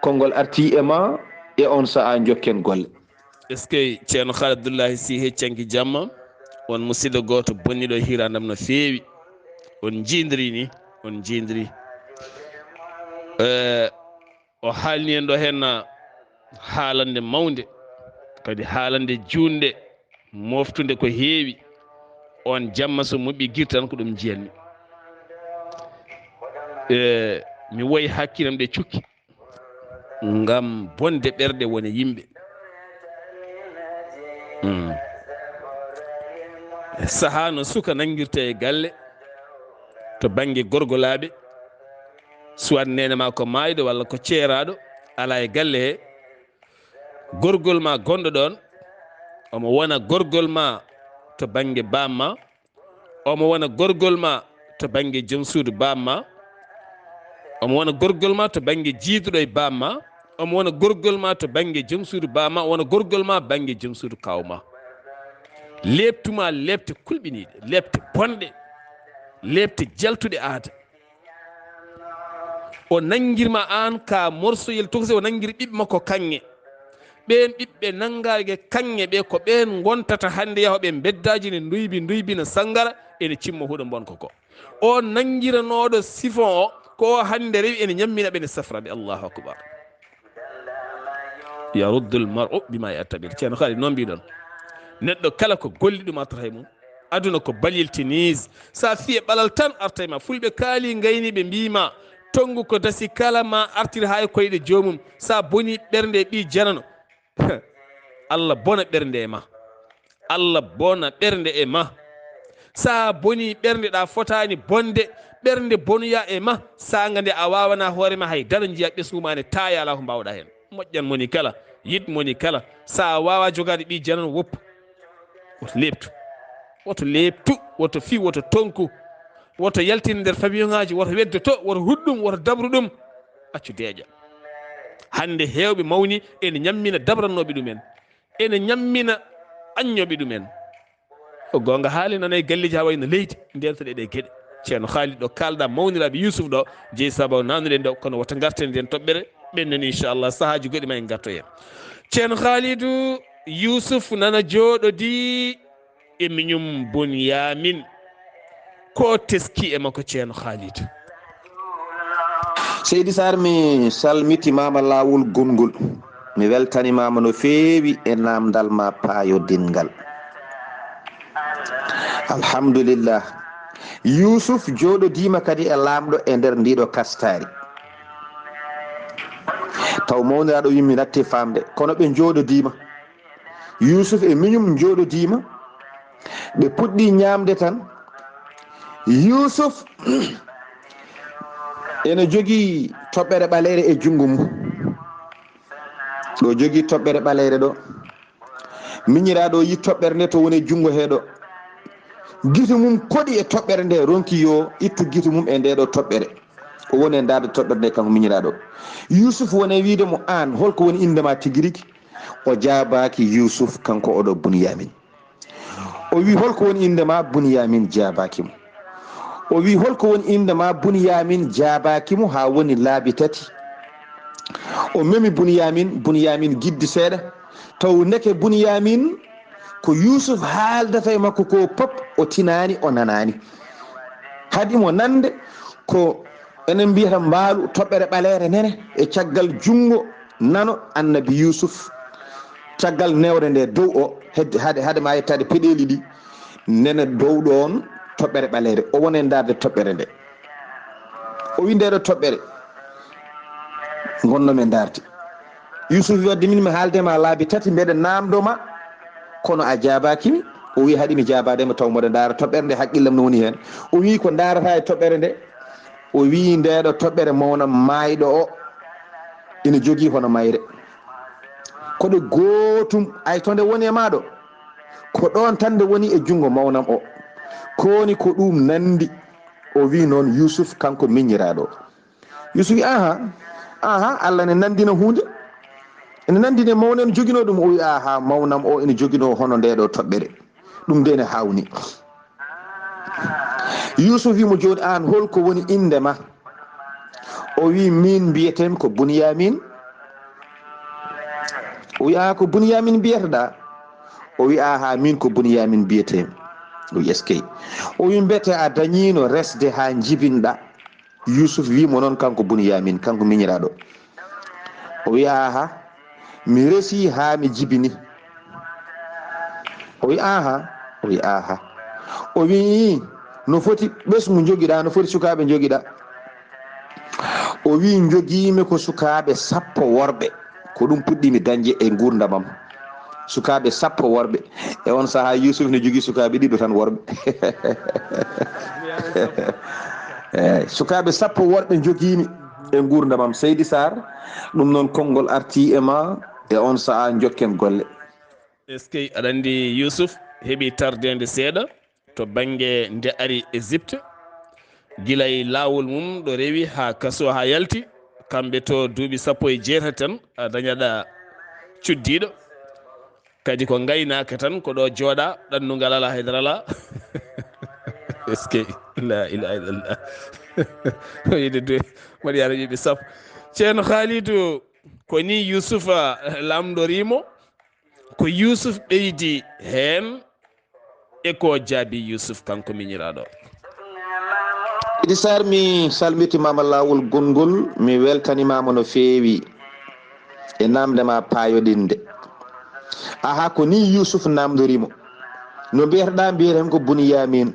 konngol artii e ma, e oon sahaa njokken golle. Eskey, Ceerno Khalid Abdullahi Sy, heccanki jamma, on musiɗɗo gooto bonniɗo hiirandam no feewi. On njiidiri ni, on njiidiri. Eh, o haalni en ɗo heen haalande mawnde, kadi haalande juunde, moftunde ko heewi. On jamma so moɓɓi gir tan ko ɗum njiyanmi. Eh, mi woyi hakkilam ɗe cukki. Ngam bonde ɓerɗe wona yimɓe. Hmm. Sahaa no suka nanngirta e galle to bannge gorgolaaɓe, soit neene ma ko maayɗo walla ko ceeraaɗo, alaa e galle he. Gorgol ma gonɗo ɗoon, omo wona gorgol ma to bannge baam ma, omo wona gorgol ma to bannge joom suudu baam ma, omo wona gorgol ma to bannge jiiduɗo e baam ma, omo wona gorgol ma to bannge joom suudu baam ma, wona gorgol ma bannge joom suudu kaaw ma. Leeptu ma leepte kulɓiniiɗe, leepte bonɗe, leepte jaltuɗe aada. O nanngirma aan ka morsoyel tokosel, o nanngir ɓiɓɓe makko kaŋŋe. Ɓeen ɓiɓɓe nanngaaɓe kaŋŋe ɓe, ko ɓeen ngontata hannde yahooɓe mbeddaaji ne nduybi, nduybina sanngara, ene cimma huɗo mbonko ko. O nanngiranooɗo sifon o, ko o hannde rewi ene ñammina ɓe, ne safra ɓe. Allahu akbar. Yaruddul mar'u bima ya'tabir. Ceerno Khalid, noon mbiɗon. Neɗɗo kala ko golli ɗum artata e mum. Aduna ko balil tennis. Sa fiye ɓalal tan arta e ma. Fulɓe kaali ngayni ɓe mbii ma, tonngu ko dasi kala ma artir haa e koyɗe joomum. Sa boni ɓernde e ɓii janano, Allah bona ɓernde e ma. Allah bona ɓernde e ma. Sa boni ɓernde ɗa fotaani bonde, ɓernde bonoya e ma, saanga nde a waawana hoore ma hay dara, njiya ɓesngu ma ne taaya, alaa ko mbaawɗa heen. Moƴƴan moni kala, yiɗ moni kala. Sa waawa jogaade ɓii janano, woppu. Woto leeptu. Woto leeptu, woto fi, woto tonku. Woto yaltin nder famiyongaaji, woto weddoto, woto huɗ ɗum, woto dabru ɗum. Accu deeƴa. Hannde heewɓe mawni ene ñammina dabrannooɓe ɗumen. Ene ñammina aññooɓe ɗumen. Ko goonga, haali nana e galleeji haa wayno leydi, ndeertoɗe ɗe geɗe. Ceerno Khalid ɗo kaalɗa mawniraaɓe Yuusuf ɗo, jeyi sababu nanuɗen ɗo, kono wota ngarten nden toɓɓere, ɓenndani inchallah, sahaaji goɗɗi ma en ngarto heen. Ceerno Khalidu, Yuusuf nana jooɗodii e miñum Bunyamin. Ko teski e makko Ceerno Khalid? Seydi Sarr, mi salmitimaama laawol gongol. Mi weltanimaama no feewi e naamndal ma paayodinngal. Alhamdulillah. Yuusuf jooɗodiima kadi e Laamɗo e nder ndiiɗo kastaari. Taw mawniraaɗo wii mi natti faamde, kono ɓe njooɗodiima. Yuusuf e miñum njooɗodiima, ɓe puɗɗii ñaamde tan. Yuusuf ene jogii toɓɓere ɓaleere e junngo mum. Ɗo jogii toɓɓere ɓaleere ɗo. Miñiraaɗo o yi toɓɓere nde to woni e junngo hee ɗo. Gite mum koɗi e toɓɓere nde, ronki yo ittu gite mum e nde ɗo toɓɓere. O woni e ndaarde toɓɓere nde, kanko miñiraaɗo. Yuusuf woni e wiide mo, "Aan, holko woni innde ma tigi rigi?" O jaabaaki Yuusuf, kanko oɗo Bunyamin. O wi, "Holko woni innde ma?" Bunyamin jaabaaki mo. O wi, "Holko woni innde ma?" Bunyamin jaabaaki mo haa woni laabi tati. O memi Bunyamin, Bunyamin giddi seeɗa. Taw ndeke Bunyamin ko Yuusuf haaldata e makko ko pop o tinaani, o nanaani. Haɗi mo nande ko enen mbiyata mbaalu toɓɓere ɓaleere nene e caggal junngo nano annabi Yuusuf. Caggal newre nde dow o, hedde, hade, hade ma yettaade peɗeeli ɗi, nene dow ɗoon toɓɓere ɓaleere. O woni e ndaarde toɓɓere nde. O wi nde ɗo toɓɓere ngonnomi e ndaarde. Yuusuf wi, "Wadde min mi haalde ma laabi tati, mbeɗa naamndo ma, kono a jaabaaki mi." O wi haɗi mi jaabaade mo taw mboɗo ndaara toɓɓere nde haqqillam no woni heen. O wi ko ndaarata e toɓɓere nde. O wi ndeɗo toɓɓere mawnam maayɗo o ina jogii hono mayre. Ko ɗo gootum ay to nde woni e maaɗo. Ko ɗoon tan nde woni e junngo mawnam o. Ko woni ko ɗum nanndi. O wi noon Yuusuf kanko miñiraaɗo. Yuusuf wi aha, aha, Allah ne nanndina huunde. Ene nanndine mawne no joginoo ɗum. O wi aha, mawnam o ene joginoo hono ndeɗo toɓɓere. Ɗum nde ne hawni. Yuusuf wi mo jooni aan hol ko woni innde ma? O wi min mbiyeteemi ko Bunyamin. O wi aha ko Bunyamin mbiyetoɗa? O wi aha min ko Bunyamin mbiyeteemi. O wi eskey. O wi mbete a dañiino resde haa njibinɗa? Yuusuf wi mo noon kanko Bunyamin, kanko miñiraaɗo. O wi aha mi resi haa mi jibini. O wi aha, o wi aha. O wi no foti ɓesngu njogiɗa, no foti sukaaɓe njogiɗa? O wi njogiimi ko sukaaɓe sappo worɓe. Ko ɗum puɗɗimi dañde e nguurndamam. Sukaaɓe sappo worɓe. E on sahaa Yuusuf ne jogii sukaaɓe ɗiɗo tan worɓe. Eey, sukaaɓe sappo worɓe njogiimi e nguurndamam. Seydi Saar, ɗum noon konngol artii e ma e on sahaa njokken golle. Eskey, aɗa anndi Yuusuf heɓi tardeende seeɗa to bannge nde ari Egypte. Gila e laawol mum ɗo rewi haa kaso haa yalti, kamɓe to duuɓi sappo e jeetati tan a dañaɗa cuddiiɗo. Kadi ko ngaynaaka tan ko ɗo jooɗa, ɗannungal alaa, haydara alaa. Eskey, la ilaha illallah. Wiyde du mbaɗi ara ɓiɓɓe sappo. Ceerno Khalidou, ko ni Yuusufa lamndoriimo, ko Yuusuf ɓeydi heen e ko jaabi Yuusuf kanko miñiraaɗo. Idi Saar, mi salmitimaama laawol gonngol, mi weltanimaama no feewi e naamnde ma paayoɗinde. Aha, ko ni Yuusuf naamndoriimo. No mbiyetoɗaa? Mbiyeten ko Bunyamin.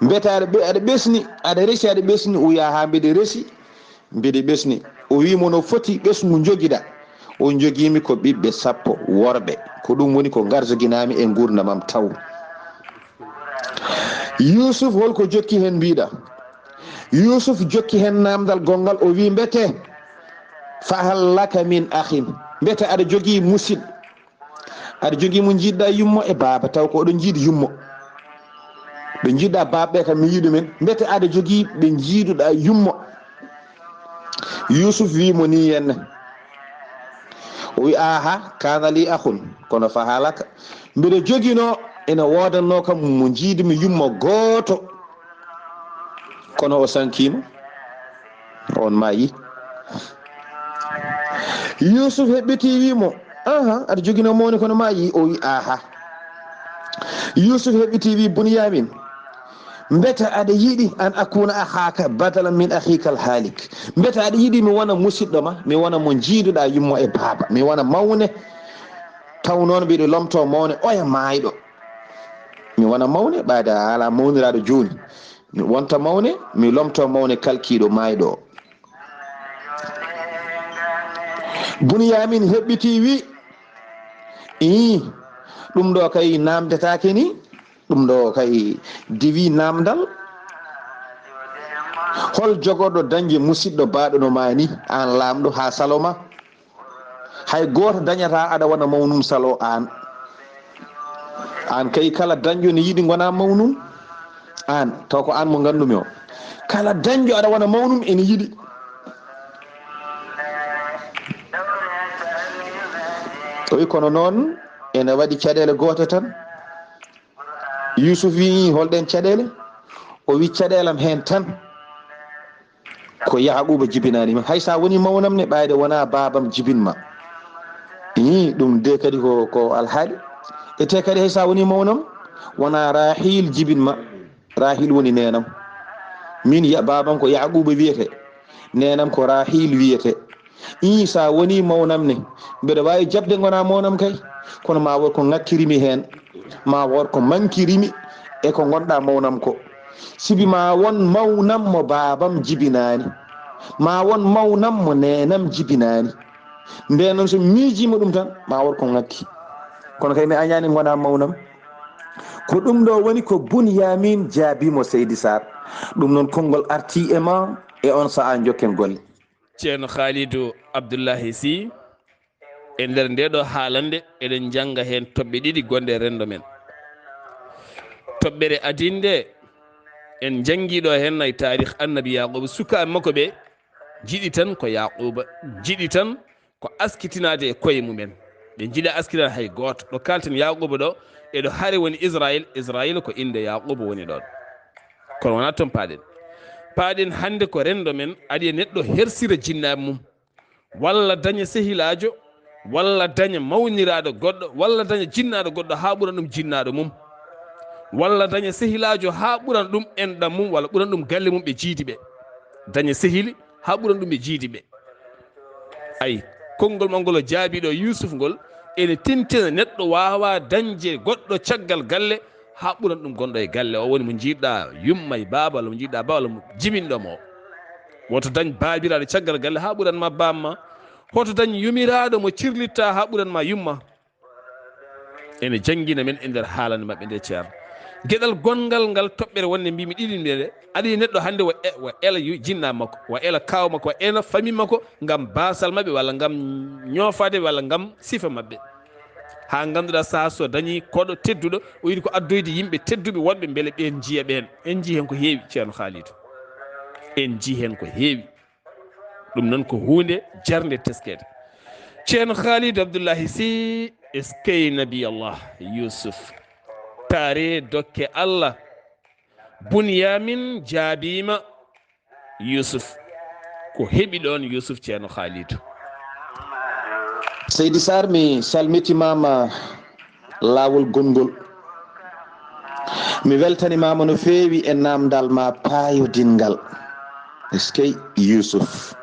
Mbete aɗa ɓe-, aɗa ɓesni, aɗa resi, aɗa ɓesni, uya haa mbiɗa resi. Mbiɗa ɓesni. O wi mo no foti ɓesngu njogiɗa? O njogiimi ko ɓiɓɓe sappo worɓe. Ko ɗum woni ko ngarjoginaami e nguurndamam taw. Yuusuf, hol ko jokki heen mbiɗa? Yuusuf jokki heen naamndal gonngal, o wi mbete, fahal laka min akhin? Mbete aɗa jogii musid-, aɗa jogii mo njiiduɗa yummo e baaba, taw ko oɗon njiidi yummo? Ɓe njiiduɗa baaba ɓe kam mi yiɗi ɗumen. Mbete aɗa jogii ɓe njiiduɗa yummo? Yuusuf wi mo ni henne. O wi aha, kana li akhun, kono fahalaka. Mbiɗa joginoo, ina woodanno kam mo njiidumi yummo gooto. Kono o sankiima. On maayi. Yuusuf heɓɓiti wi mo, aha, aɗa joginoo mawni kono maayi? O wi aha. Yuusuf heɓɓiti wi Bunyamin, mbete aɗa yiɗi an akuna akhaka badalan min akhika al halik? Mbete aɗa yiɗi mi wona musidɗo ma, mi wona mo njiiduɗa yummo e baaba, mi wona mawne? Taw noon mbiɗo lomto mawne oya maayɗo. Mi wona mawne ɓaade a ala mawniraaɗo jooni. Mi wonta mawne, mi lomto mawne kalkiiɗo maayɗo o. Bunyamin heɓɓiti wi, ii, ɗum ɗo kay naamdetaake ni, ɗum ɗo kay diwi naamdal. Hol jogorɗo dañde musidɗo baaɗo no ma ni, aan laamɗo, haa salo ma? Hay gooto dañataa aɗa wona mawnum salo aan. Aan kay kala dañjo ne yiɗi ngona mawnum. Aan, taw ko aan mo nganndumi o. Kala dañjo aɗa wona mawnum ene yiɗi. O wi kono noon ene waɗi caɗeele goote tan. Yuusuf wi holɗen caɗeele? O wi caɗeelam heen tan. Ko Yaquuba jibinaani ma. Hay so a woni mawnam ne, ɓayde wonaa baabam jibin ma. Ii, ɗum de kadi ko, ko alhaali. E te kadi hay so a woni mawnam, wonaa Rahiil jibin ma. Rahiil woni neenam. Min ya, baabam ko Yaquuba wiyete. Neenam ko Rahiil wiyete. Ii, so a woni mawnam ne, mbeɗa waawi jaɓde ngona mawnam kay. Kono ma wood ko ŋakkirimi heen. Ma wood ko mankirimi e ko ngonɗa mawnam ko. Sibi ma won mawnam mo baabam jibinaani. Ma won mawnam mo neenam jibinaani. Ndeen noon so miijiima ɗum tan, ma wood ko ŋakki. Kono kay mi añaani ngona mawnam. Ko ɗum ɗo woni ko Bunyamin jaabi mo, Seydi Sarr. Ɗum noon konngol arti e ma e on sa'a njokken golle. Ceerno Khalidou Abdoulahi Sy, e nder nde ɗo haalande eɗen njannga heen toɓɓe ɗiɗi gonɗe renndo men. Toɓɓere adinde en njanngi ɗo heen nayi taarikh Annabi Yaquba, sukaaɓe makko ɓe njiɗi tan ko Yaquba, njiɗi tan ko askitinaade e koye mumen. Ɓe njiɗa askitinaade hay gooto. Ɗo kalten Yaquba ɗo, e ɗo hare woni Israël, Israël ko innde Yaquba woni ɗon. Kono wonaa toon paaɗen. Paaɗen hannde ko renndo men, aɗi e neɗɗo hersira jinnaaɓe mum, walla daña sehilaajo, walla daña mawniraaɗo goɗɗo, walla daña jinnaaɗo goɗɗo haa ɓuran ɗum jinnaaɗo mum, walla daña sehilaajo haa ɓuran ɗum enɗam mum, walla ɓuran ɗum galle mum, ɓe jiidi ɓe. Daña sehili haa ɓuran ɗum ɓe jiidi ɓe. Ay, konngol ma ngol o jaabi ɗo Yuusuf ngol, ene tintina neɗɗo waawaa dañde goɗɗo caggal galle haa ɓuran ɗum gonɗo e galle. O woni mo njiɗɗa yumma e baaba, walla mo njiɗɗa baaba, walla mo jibinɗo mo. Woto dañ baabiraaɗo caggal galle haa ɓuran ma baamma. Hoto dañ yumiraaɗo mo cirlitta haa ɓuran ma yumma. Ene janngina men e nder haalande maɓɓe nde, ceerno. Geɗal gonngal ngal toɓɓere wonde mbimi ɗiɗi nde, aɗa yi neɗɗo hannde wa e-, wa ela yu-, jinna makko, wa ela kaaw makko, wa ela fami makko, ngam baasal maɓɓe, walla ngam ñoofaade, walla ngam sifa maɓɓe. Haa ngannduɗaa sahaa so dañi koɗo tedduɗo, o yiɗi ko addoyde yimɓe tedduɓe woɗɓe, mbele ɓeen njiya ɓeen. En njii heen ko heewi, ceerno Khalidou. En njii heen ko heewi. Ɗum noon ko huunde jarnde teskeede. Ceerno Khalidou Abdoulahi Sy, eskey Nabi Allah Yuusuf. Taare dokke Allah. Bunyamin jaabiima Yuusuf. Ko heɓi ɗoon Yuusuf, ceerno Khalidou? Seydi Sarr, mi salmitimaama laawol gonngol. Mi weltanimaama no feewi e naamndal ma paayodinngal. Eskey Yuusuf.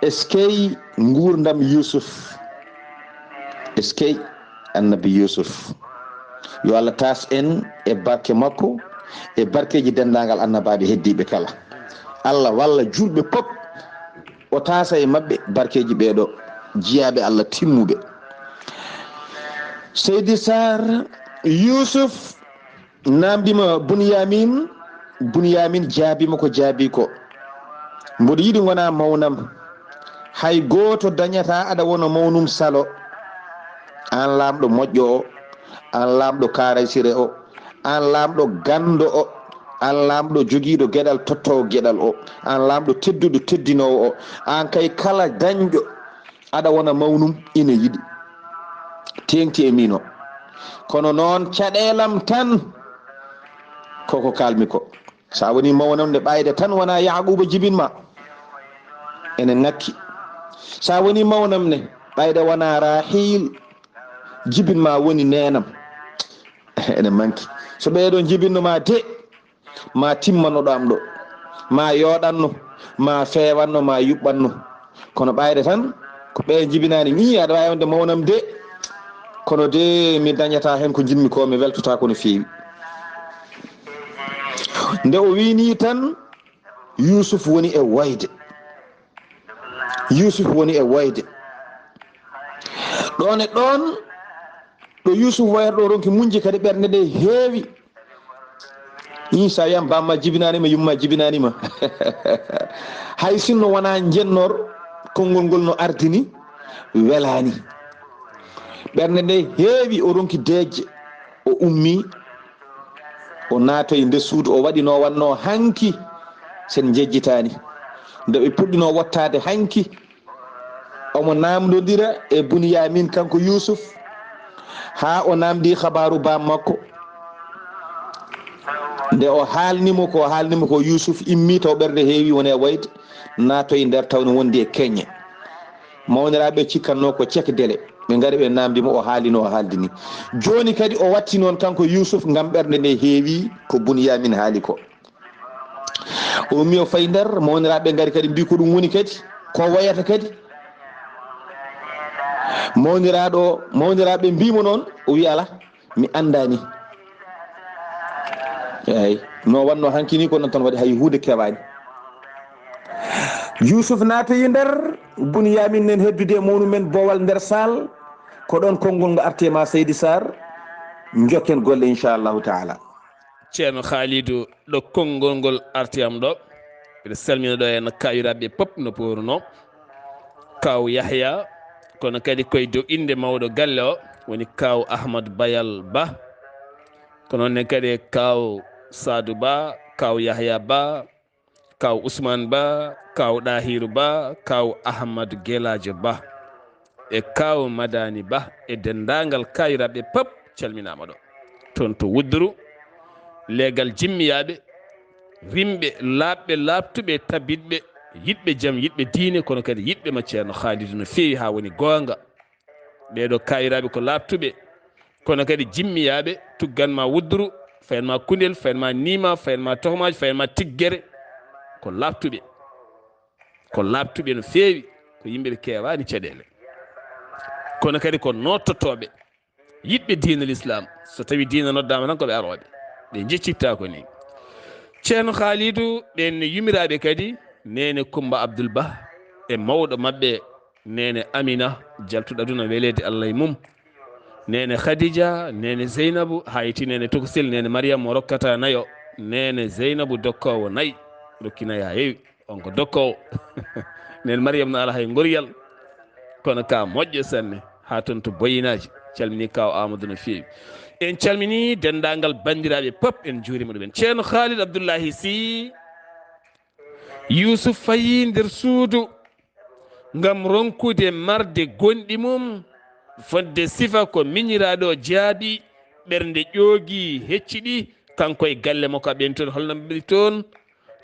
Eskey nguurndam Yuusuf. Eskey Annabi Yuusuf. Yo Allah taas en e barke makko, e barkeeji denndaangal annabaaɓe heddiiɓe kala. Allah walla juulɓe pop, o taasa e maɓɓe barkeeji ɓeeɗo jiyaaɓe Allah timmuɓe. Seydi Sarr, Yuusuf naamndima Bunyamin, Bunyamin jaabiima ko jaabi ko. Mboɗo yiɗi ngona mawnam. Hay gooto dañataa aɗa wona mawnum salo. Aan laamɗo moƴƴo o, aan laamɗo kaaraysire o, aan laamɗo ganndo o, aan laamɗo jogiiɗo geɗal tottoowo geɗal o, aan laamɗo tedduɗo teddinoowo o, aan kay kala dañɗo aɗa wona mawnum ina yiɗi. Teeŋti e miin o. Kono noon caɗeelam tan koko kaalmi ko. Sa woni mawnam ne ɓayde tan wona Yaquba jibin ma. Ene ŋakki. Sa woni mawnam ne ɓayde wona Rahil jibin ma woni neenam. Ene manki. So ɓeeɗo jibinno ma de, ma timmanno ɗo am ɗo. Ma yooɗanno, ma feewanno, ma yuɓɓanno. Kono ɓayde tan ko ɓe jibinaani mi, aɗa waawi wonde mawnam de. Kono de mi dañata heen ko njiɗmi ko, mi weltotaako no feewi. Nde o wii nii tan, Yuusuf woni e woyde. Yuusuf woni e woyde. Ɗoon e ɗoon, ɗo Yuusuf woyata ɗo, ronki muñde kadi, ɓernde nde heewi. Ii, sa wiyam bamma jibinaanima, yumma jibinaanima. Hay sinno wona njennor, konngol ngol no ardini, welaani. Ɓernde nde heewi, o ronki deeƴde, o ummii, o naatoyi nder suudu, o waɗi no wannoo hanki, sen njejjitaani. Nde ɓe puɗɗinoo wottaade hanki, omo naamndondira e Bunyamin, kanko Yuusuf, haa o naamndii habaaru baam makko. Nde o haalni mo ko, o haalni mo ko, Yuusuf immii, taw ɓernde heewi, woni e woyde, naatoyi nder, taw no wondi e keñe. Mawniraaɓe cikkatnoo ko cek dele. Ɓe ngari, ɓe naamndi mo, o haali no o haaldi ni. Jooni kadi o watti noon kanko Yuusuf ngam ɓernde nde heewi ko Bunyamin haali ko. O ummi, o fayi nder, mawniraaɓe ngari kadi mbii ko ɗum woni kadi, ko woyata kadi. Mawniraaɗo, mawniraaɓe mbii mo noon, o wii, "Alaa, mi anndaani." Eey, no wannoo hanki ni ko noon tan waɗi, hay huunde kewaani. Yuusuf naatoyi nder, Bunyamin nen heddude e mawnu men Bowal nder saal, ko ɗoon konngol ngo arti e ma, Seydi Sarr. Njokken golle, inchallahu taala. Ceerno Khalidou, ɗo konngol ngol arti am ɗo, mbiɗa salmina ɗo en kaayiraaɓe pop no pooruno. Kaaw Yahya, kono kadi koye dow innde mawɗo galle o, woni Kaaw Ahmad Bayal Ba. Ko noon ne kadi e Kaaw Saadu Ba, Kaaw Yahya Ba, Kaaw Ousmane Ba, Kaaw Ɗahiru Ba, Kaaw Ahmad Gelaajo Ba, e Kaaw Madani Ba, e denndaangal kaayiraaɓe pop calminaama ɗo. Toon to Wudduru, leegal jimmiyaaɓe, rimɓe, laaɓɓe, laaɓtuɓe, tabitɓe, yiɗɓe jam, yiɗɓe diine, kono kadi yiɗɓe ma Ceerno Khalidou no feewi haa woni goonga. Ɓeeɗo kaayiraaɓe ko laaɓtuɓe, kono kadi jimmiyaaɓe, tuggan ma Wudduru, fayan ma Kundel, fayan ma Nima, fayan ma Tohmaaji, fayan ma Tiggere, ko laaɓtuɓe. Ko laaɓtuɓe no feewi, ko yimɓe ɓe keewaani caɗeele. Kono kadi ko noottotooɓe, yiɗɓe diina l'islam. So tawi diina noddaama tan ko ɓe arooɓe. Ɓe njeccittaako ni. Ceerno Khalidou, ɓeen ne yumiraaɓe kadi, neene Kumba Abdoul Ba e mawɗo maɓɓe, neene Amina, jaltuɗo aduna weleede Allah e mum. Neene Khadija, neene Zeynabu, hayti neene Tokosil, neene Mariam mo rokkata nayo, neene Zeynabu dokkoowo nayi, rokki nayi haa heewi. On ko dokkoowo. Neen Mariam no ala hay ngoryal, kono ka moƴƴo sanne, haa toon to Boyinaaji. Calmini Kaaw Amadou no feewi. En calmini denndaangal banndiraaɓe pop, en njuuriima ɗumen. Ceerno Khalid Abdullahi Sy, Yuusuf fayii nder suudu ngam ronkude marde gonɗi mum, fodde sifa ko miñiraaɗo o jaabi, ɓernde ƴoogi, hecciɗi, kanko e galle makko ɓeen toon, holno mbaɗi toon?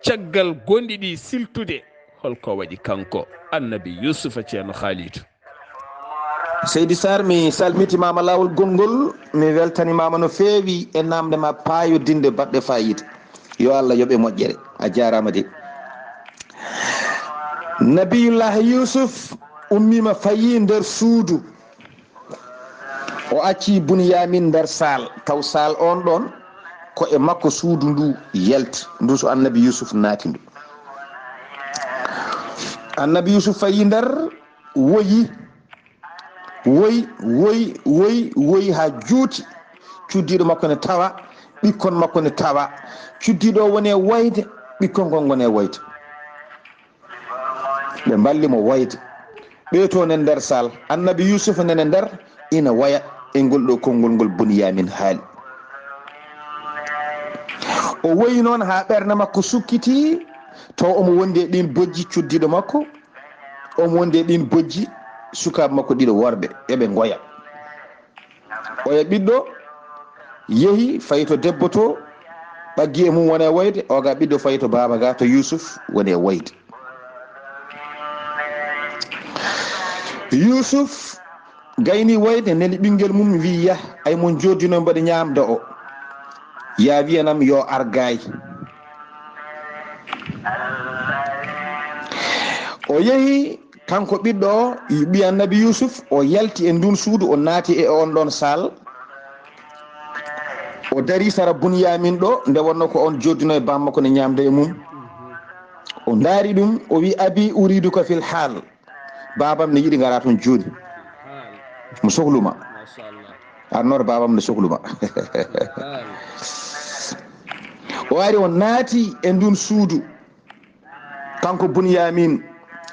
Caggal gonɗi ɗi siltude, holko waɗi kanko Annabi Yuusufa, Ceerno Khalidou? Seydi Sarr, mi salmitimaama laawol gonngol, mi weltanimaama no feewi e naamnde ma paayodinde baɗɗe faayiida. Yo Allah yoɓe moƴƴere. A jaaraama de. Nabiyullahi Yuusuf ummiima fayii nder suudu. O acci Bunyamin nder saal, taw saal on ɗon ko e makko suudu ndu yalti, ndu so Annabi Yuusuf naati ndu. Annabi Yuusuf fayi nder, woyi, woyi, woyi, woyi, woyi haa juuti. Cuddiiɗo makko ne tawa, ɓikkon makko ne tawa. Cuddiiɗo o woni e woyde, ɓikkon kon ngoni e woyde. Ɓe mballi mo woyde. Ɓe to nen nder saal, Annabi Yuusuf nene nder, ina woya e ngol ɗo konngol ngol Bunyamin haali. O woyi noon haa ɓernde makko sukkiti, taw omo wondi e ɗiin bojji cuddiiɗo makko, omo wondi e ɗiin bojji sukaaɓe makko ɗiɗo worɓe, eɓe ngoya. Oya ɓiɗɗo yehi fayi to debbo to, ɓaggi e mum woni e woyde, oga ɓiɗɗo fayi to baaba ga to Yuusuf woni e woyde. Yuusuf gayni woyde, neli ɓinngel mum, wi, "Yah, ay mon jooddino mbaɗi ñaamda o. Ya wiyanam yo ar gaay." O yehi, kanko ɓiɗɗo o, ɓii Annabi Yuusuf, o yalti e ndun suudu, o naati e on ɗon saal. O dari sara Bunyamin ɗo, nde wonno ko on jooddino e bammakko ne ñaamda e mum. O ndaari ɗum, o wi, "Abi, uriduka fil haal." Baabam ne yiɗi ngara toon jooni. Mo sohluma. Arnor baabam ne sohluma. O ari, o naati e ndun suudu. Kanko Bunyamin.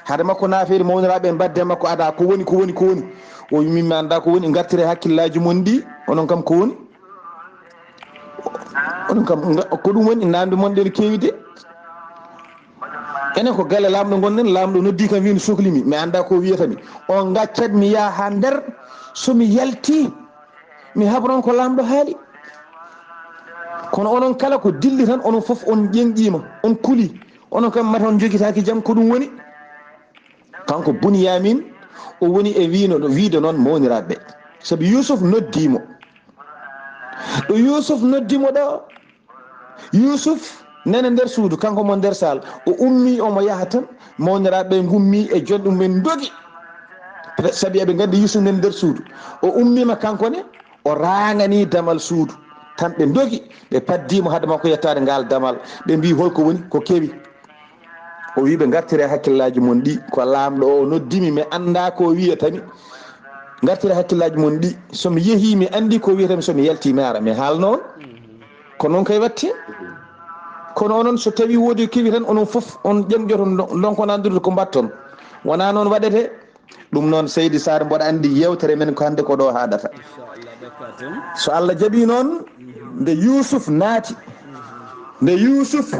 Hade makko naafeeri mawniraaɓe mbadde makko, ada ko woni, ko woni, ko woni. O wi, "Min mi annda ko woni, ngartire hakkillaaji mon ɗi, onon kam ko woni?" Onon kam, nga-, ko ɗum woni, namde mon ɗen keewi de. Enen ko galle laamɗo ngonɗen, laamɗo noddi kam, wi no sohli mi, mi annda ko wiyata mi. On ngaccat mi yaha haa nder, so mi yalti, mi habron ko laamɗo haali. Kono onon kala ko dilli tan, onon fof on ƴenƴiima, on kuli. Onon kam mata on njogitaaki jam, ko ɗum woni? Kanko Bunyamin, o woni e wiino, wiide noon mawniraaɓe. Sabi Yuusuf noddi mo. Ɗo Yuusuf noddi mo ɗo, Yuusuf nene nder suudu, kanko mo nder saal. O ummi, omo yaha tan, mawniraaɓe ngummi e jonɗe mumen ndogi. Sabi eɓe nganndi Yuusuf nene nder suudu. O ummiima kanko ne, o raangani damal suudu. Tan ɓe ndogi, ɓe paddi mo hade makko yettaade ngaal damal. Ɓe mbi, "Holko woni? Ko kewi?" O wi, "Ɓe ngartire hakkillaaji mon ɗi. Ko laamɗo o noddi mi, mi annda ko wiyata mi." Ngartira hakkillaaji mon ɗi, so mi yehii, mi anndi ko wiyetee-mi, so mi yaltii, mi ara, mi haalna on. Ko noon kay waɗti. Kono onon, so tawii woodi kewi tan, onon fof on ƴeŋƴoto, ndon-, ndonko nandude ko mbaɗton. Wonaa noon waɗetee. Ɗum noon, Seydi Sarr, mboɗo anndi yeewtere men ko hannde ko ɗo haaɗata. So Allah jaɓii noon, nde Yuusuf naati, nde Yuusuf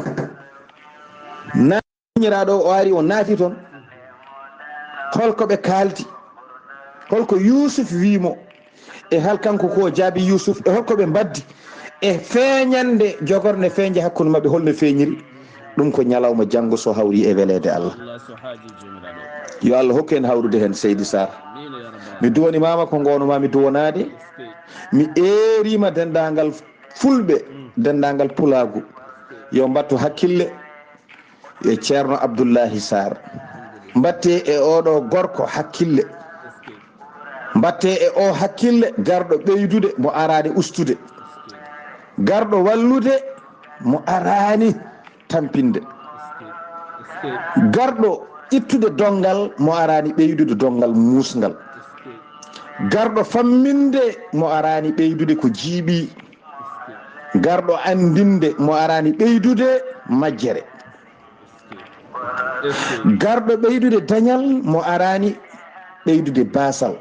naati, miñiraaɗo o ari, o naati toon. Holko ɓe kaaldi? Holko Yuusuf wii mo? E hol kanko ko jaabi Yuusuf? E holko ɓe mbaddi? E feeñannde jogornde feeñde hakkunde maɓɓe, holno feeñiri? Ɗum ko ñalawma janngo so hawri e weleede Allah. Yo Allah hokku en hawrude heen, Seydi Sarr. Mi duwanimaama ko ngoonuma mi duwanaade. Mi eeriima denndaangal Fulɓe, denndaangal Pulaagu. Yo mbattu hakkille e Ceerno Abdullahi Sarr. Mbattee e oɗo gorko hakkille. Mbattee e o hakkille, garɗo ɓeydude mo araani ustude. Garɗo wallude mo araani tampinde. Garɗo ittude donngal mo araani ɓeydude donngal muusngal. Garɗo famminde mo araani ɓeydude ko jiiɓi. Garɗo anndinde mo araani ɓeydude majjere. Garɗo ɓeydude dañal mo araani ɓeydude baasal.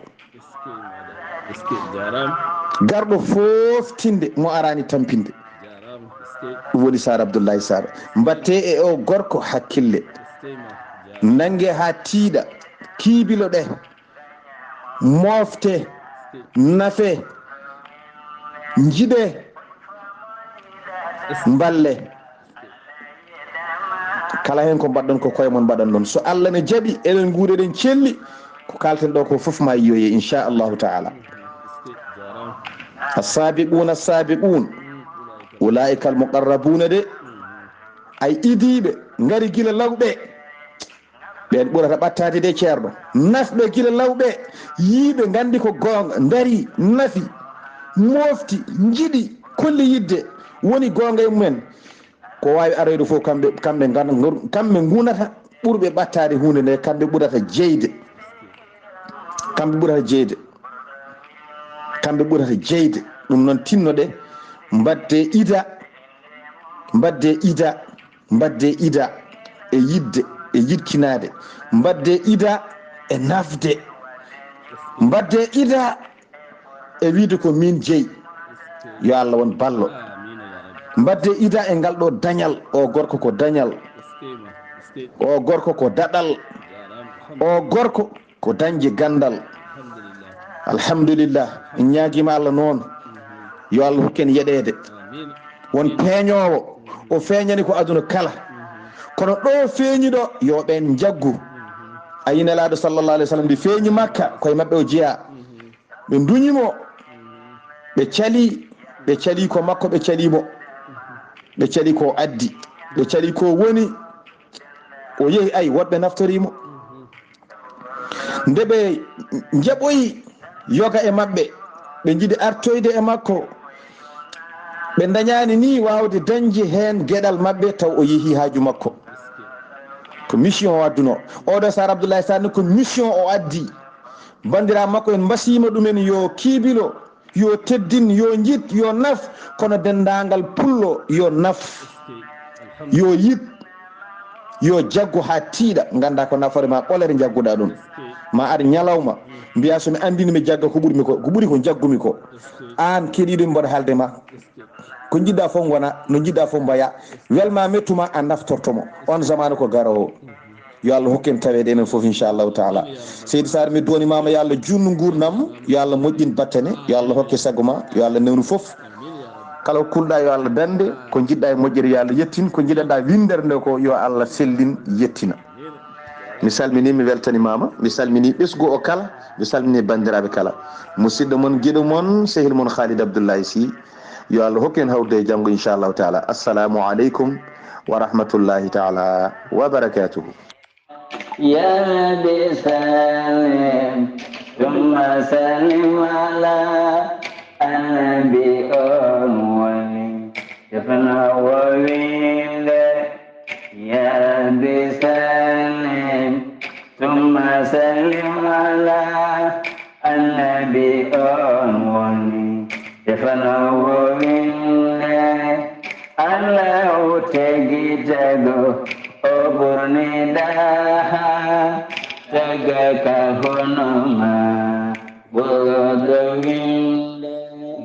Garɗo fooftinde mo araani tampinde. Ɗum woni Sarr Abdullahi Sarr. Mbattee e o gorko hakkille. Nannge haa tiiɗa. Kiibilo ɗe. Moofte. Nafe. Njiɗe. Mballe. Kala heen ko mbaɗɗon ko koye mon mbaɗan ɗon. So Allah ne jaɓi, eɗen nguuri, eɗen celli, ko kaalten ɗo ko fof ma yiyoye, inchallahu taala. Assaabiquuna assaabiquun, ulaa'ika almuqarrabuuna de, ay idiiɓe, ngari gila lawɓe. Ɓeen ɓurata ɓattaade de, ceerno. Nafɓe gila lawɓe, yiiɓe nganndi ko goonga, ndarii, nafi, moofti, njiɗi, kolli yiɗde, woni goonga e mumen. Ko waawi aroyde fof, kamɓe, kamɓe ngan-, ngur-, kamɓe ngunata ɓurɓe ɓattaade huunde nde, kamɓe ɓurata jeyde. Kamɓe ɓurata jeyde. Kamɓe ɓurata jeyde. Ɗum noon, tinnoɗe, mbaɗde ida, mbaɗde ida, mbaɗde ida e yiɗde, e yiɗkinaade, mbaɗde ida e nafde, mbaɗde ida e wiide ko min jeyi. Yo Allah won ballo. Mbaɗde ida e ngal ɗo dañal. O gorko ko dañal. O gorko ko daɗal. O gorko ko dañde ganndal. Alhamdulillah. En ñaagiima Allah noon. Yo Allah hokku en yeɗeede. Won peeñoowo, o feeñani ko aduna kala. Kono ɗo feeñi ɗo, yo ɓeen njaggu. A yi Nelaaɗo sallallahu alayhi wa sallam, ndi feeñi Makka, koye maɓɓe o jeyaa. Ɓe nduñi mo, ɓe cali, ɓe cali ko makko, ɓe cali mo. Ɓe cali ko addi, ɓe cali ko woni. O yehi, ay, woɗɓe naftori mo. Nde ɓe njaɓoyi yoga e maɓɓe, ɓe njiɗi artoyde e makko, ɓe ndañaani ni waawde dañde heen geɗal maɓɓe, taw o yehi haaju makko. Ko mission o adduno. Oɗo Sarr Abdoulaye Sarr ni ko mission o addi. Banndiraaɓe makko en mbasiima ɗumen yo kiibilo. Yo teddin, yo njiɗ, yo naf, kono denndaangal pullo yo naf, yo yiɗ, yo jaggu haa tiiɗa, ngannda ko nafoore ma ɓolere njagguɗaa ɗum. Ma ar ñalawma, mbiya so mi anndini mi jagga ko ɓuri mi ko, ko ɓuri ko njaggumi ko. Aan keɗiiɗo mi mboɗo haalde ma. Ko njiɗɗaa fof ngona, no njiɗɗaa fof mboya. Welma mettuma a naftorto mo. On zamaanu ko garoowo. Yo Allah hokku en taweede enen fof, inchallahu taala. Seydi Sarr, mi duwanimaama, yo Allah juutnu nguurndam, yo Allah moƴƴin battane, yo Allah hokke sago ma, yo Allah newnu fof. Kala ko kulɗa yo Allah dande, ko njiɗɗa e moƴƴere yo Allah yettin, ko njiɗanɗa winndere nde ko yo Allah sellin yettina. Mi salmini, mi weltanimaama, mi salmini ɓesgu o kala, mi salmini banndiraaɓe kala. Musidɗo mon, giɗo mon, sehil mon Khalid Abdoulaye Sy. Yo Allah hokku en hawrude e janngo, inchallahu taala. Assalamu aleykum wa rahmatullahi taala wa barakatuhu. Ya Rabbi sallim, thumma sallim ala annabi on woni. Tefna wowinde. Ya Rabbi sallim, thumma sallim ala annabi Bi on woni defanowo winde, Allahu tegi tago, o ɓurni daha, tagaka hono ma, ɓurɗo winde.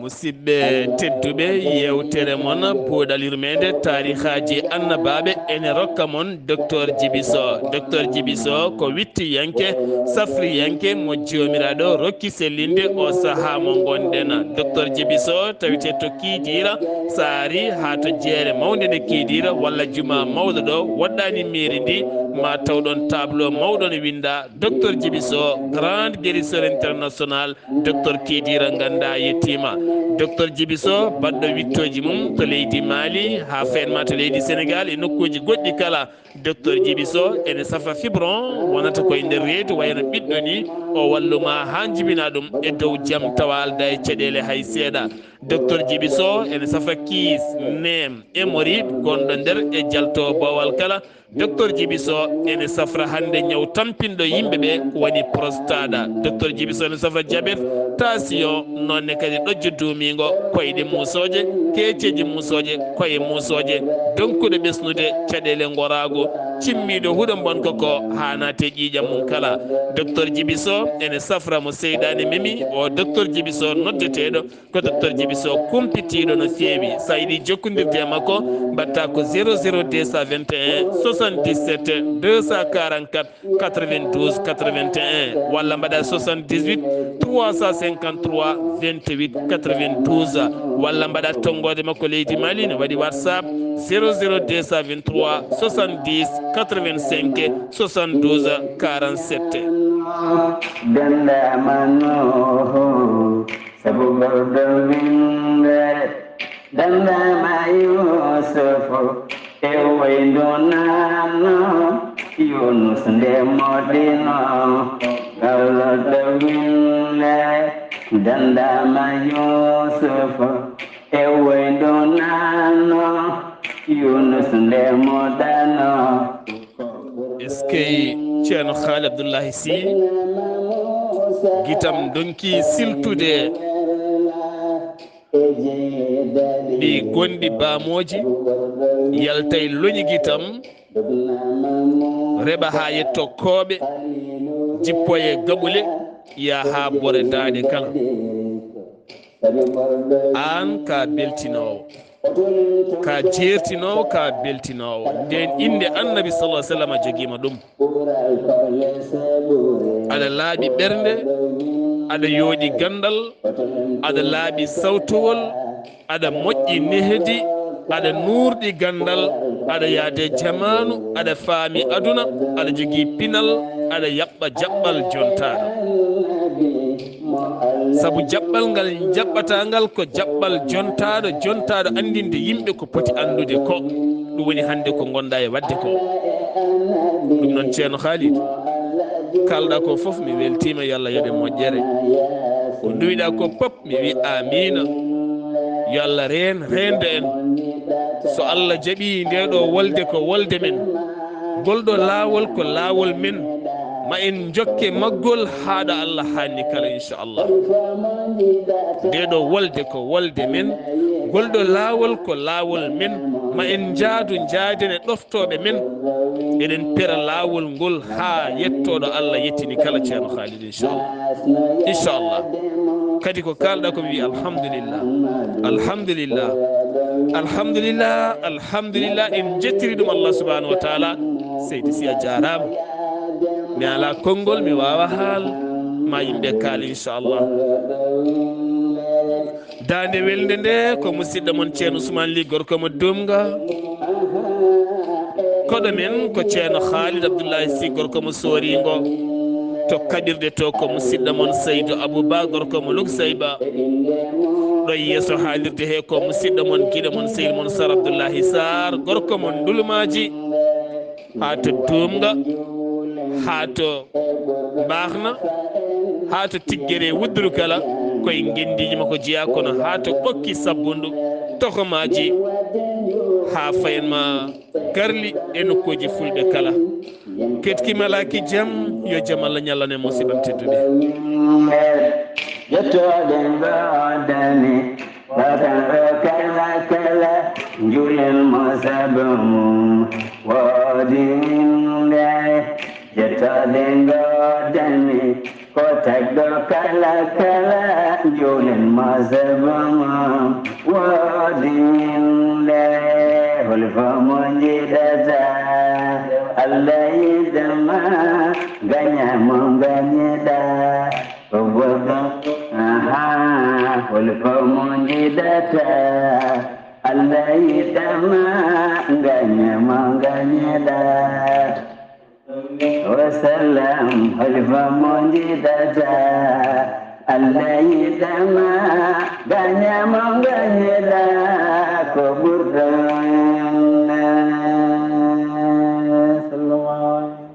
Musidɓe tedduɓe, yewtere mon Buuɗal Yurmeende, Taarihaaji Annabaaɓe, ene rokka mon Docteur Djiby Sow. Docteur Djiby Sow ko wittiyanke, safriyanke mo Joomiraaɗo rokki sellinde o sahaa mo ngonɗen. Docteur Djiby Sow tawite to Kiidiira, so a ari haa to jeere mawnde nde Kiidiira walla jumaa mawɗo ɗo, woɗɗaani meeri ndi, ma taw ɗon tableau mawɗo no winnda Docteur Djiby Sow, grand guérisseur international, Docteur Kiidiira, nganndaa yettiima. Docteur Djiby Sow, baɗɗo wittooji mum to leydi Mali, haa feen ma to leydi Senegal e nokkuuji goɗɗi kala. Docteur Djiby Sow ene safa fibron wonata koye nder reedu, wayno ɓiɗɗo ni, o wallu ma haa njibina ɗum e dow jam, tawa aldaa e caɗeele hay seeɗa. Docteur Djiby Sow ene safa kiis, neem, hémorroïde gonɗo nder e jalto boowal kala. Docteur Djiby Sow ene safra hannde ñaw tampinɗo yimɓe ɓe, ko woni prostate. Docteur Djiby Sow ene safra diabète, tension, noonne kadi ɗojjo duumiingo, koyɗe muusooje, keeceeji muusooje, koye muusooje, donkuɗo ɓesnude, caɗeele ngoraagu, cimmiiɗo huɗo mbonko ko haa naate ƴiiƴam mum kala. Docteur Djiby Sow ene safra mo seyɗaane memi, o Docteur Djiby Sow noddeteeɗo ko Docteur Djiby Sow, kumpitiiɗo no feewi. So a yiɗi jokkondirde e makko, mbaɗta ko zéro zéro deux cent vingt et un soixante-dix-sept deux cent quarante-quatre quatre-vingt-douze quatre-vingt-un, walla mbaɗa soixante-dix-huit trois cent cinquante-trois vingt-huit quatre-vingt-douze, walla mbaɗa tonngoode makko leydi Mali, ne waɗi WhatsApp zéro zéro deux cent vingt-trois soixante-dix quatre-vingt-cinq soixante-douze quarante-sept. Denda mano. Sabu ɓurɗo winde, dandama Yusufu, e wayndo nanno, Yunus nde moɗino. Ɓurɗo winde, dandama Yusufu, e wayndo nanno, Yunus nde moɗano. Eskey, Ceerno Haali Abdullahi Sy, gitam donki siltude. Ɗi gonɗi baamooji, yaltay loñi gitam, reɓa haa yetto kooɓe, jippoye gaɓule, yaha haa bore daaɗe kala. Aan ka beltinoowo, ka jeertinoowo, ka beltinoowo. Nden innde Annabi sallallahu alaihi wasallam jogiima ɗum. Aɗa laaɓi ɓernde, aɗa yooɗi ganndal, aɗa laaɓi sawtowol, aɗa moƴƴi nehdi, aɗa nuurɗi ganndal, aɗa yaade jamaanu, aɗa faami aduna, aɗa jogii pinal, aɗa yaɓɓa jaɓɓal jontaaɗo. Sabu jaɓɓal ngal jaɓɓataa ngal ko jaɓɓal jontaaɗo, jontaaɗo anndinde yimɓe ko poti anndude ko. Ɗum woni hannde ko ngonɗaa e waɗde ko. Ɗum noon, Ceerno Khalid, kalɗaa ko fof, mi weltiima, yo Allah yoɓe moƴƴere. Ko nduwiɗaa ko pop, mi wi amiina. Yo Allah reen, reende en. So Allah jaɓii nde ɗo wolde ko wolde men, ngol ɗo laawol ko laawol men, ma en njokke maggol haa ɗo Allah haanni kala, inchallah. Nde ɗo wolde ko wolde men, ngol ɗo laawol ko laawol men, ma en njaadu njaaden e ɗoftooɓe men. Eɗen pera laawol ngol haa yetto ɗo Allah yettini kala, Ceerno Khalid, inchallah. Inchallah. Kadi ko kalɗaa ko mi wi alhamdulillah. Alhamdulillah. Alhamdulillah. Alhamdulillah. En jettiri ɗum Allah subhanahu wa taala. Seydi Sy, a jaaraama. Mi alaa konngol, mi waawaa haal. Ma yimɓe kaal, inchallah. Daande welnde nde ko musidɗo mon Ceerno Ousmane Ly, gorko mo Dumga. Koɗo men ko Ceerno Khalid Abdoulaye Sy, gorko mo Sooringo. To kaɓirɗe to ko musidɗo mon Seydou Abou Ba, gorko mo Lugsayba. Ɗo yeeso haalirde he ko musidɗo mon, giɗo mon, sehil mon Sar Abdoulaye Sarr, gorko mo Ndulmaaji. Haa to Dumga, haa to Mbaxna, haa to Tiggere Wudduru kala, koye ngenndiiji makko jeyaa, kono haa to Ɓokki Sabbundu, Tokomaaji, haa fayen ma Garli e nokkuuji fulɓe kala. Ketki malaaki jam, yo jam Allah ñallan en, musidɓe tedduɓe. Yettode ngoodani, ko tagɗo kala kala, njulen mo sabu mum woodi winde. Yettode ngoodani, ko tagɗo kala kala, njulen mo sabu mum woodi winde. Hol fo mo njiɗata, Allah yiɗama, gaña mo gañiɗa. Ko boɗɗo, aha, hol fo mo njiɗata, Allah yiɗama, gaña mo gañiɗa. Wa sallam, hol fo mo njiɗata, Allah yiɗama, gaña mo gañiɗa.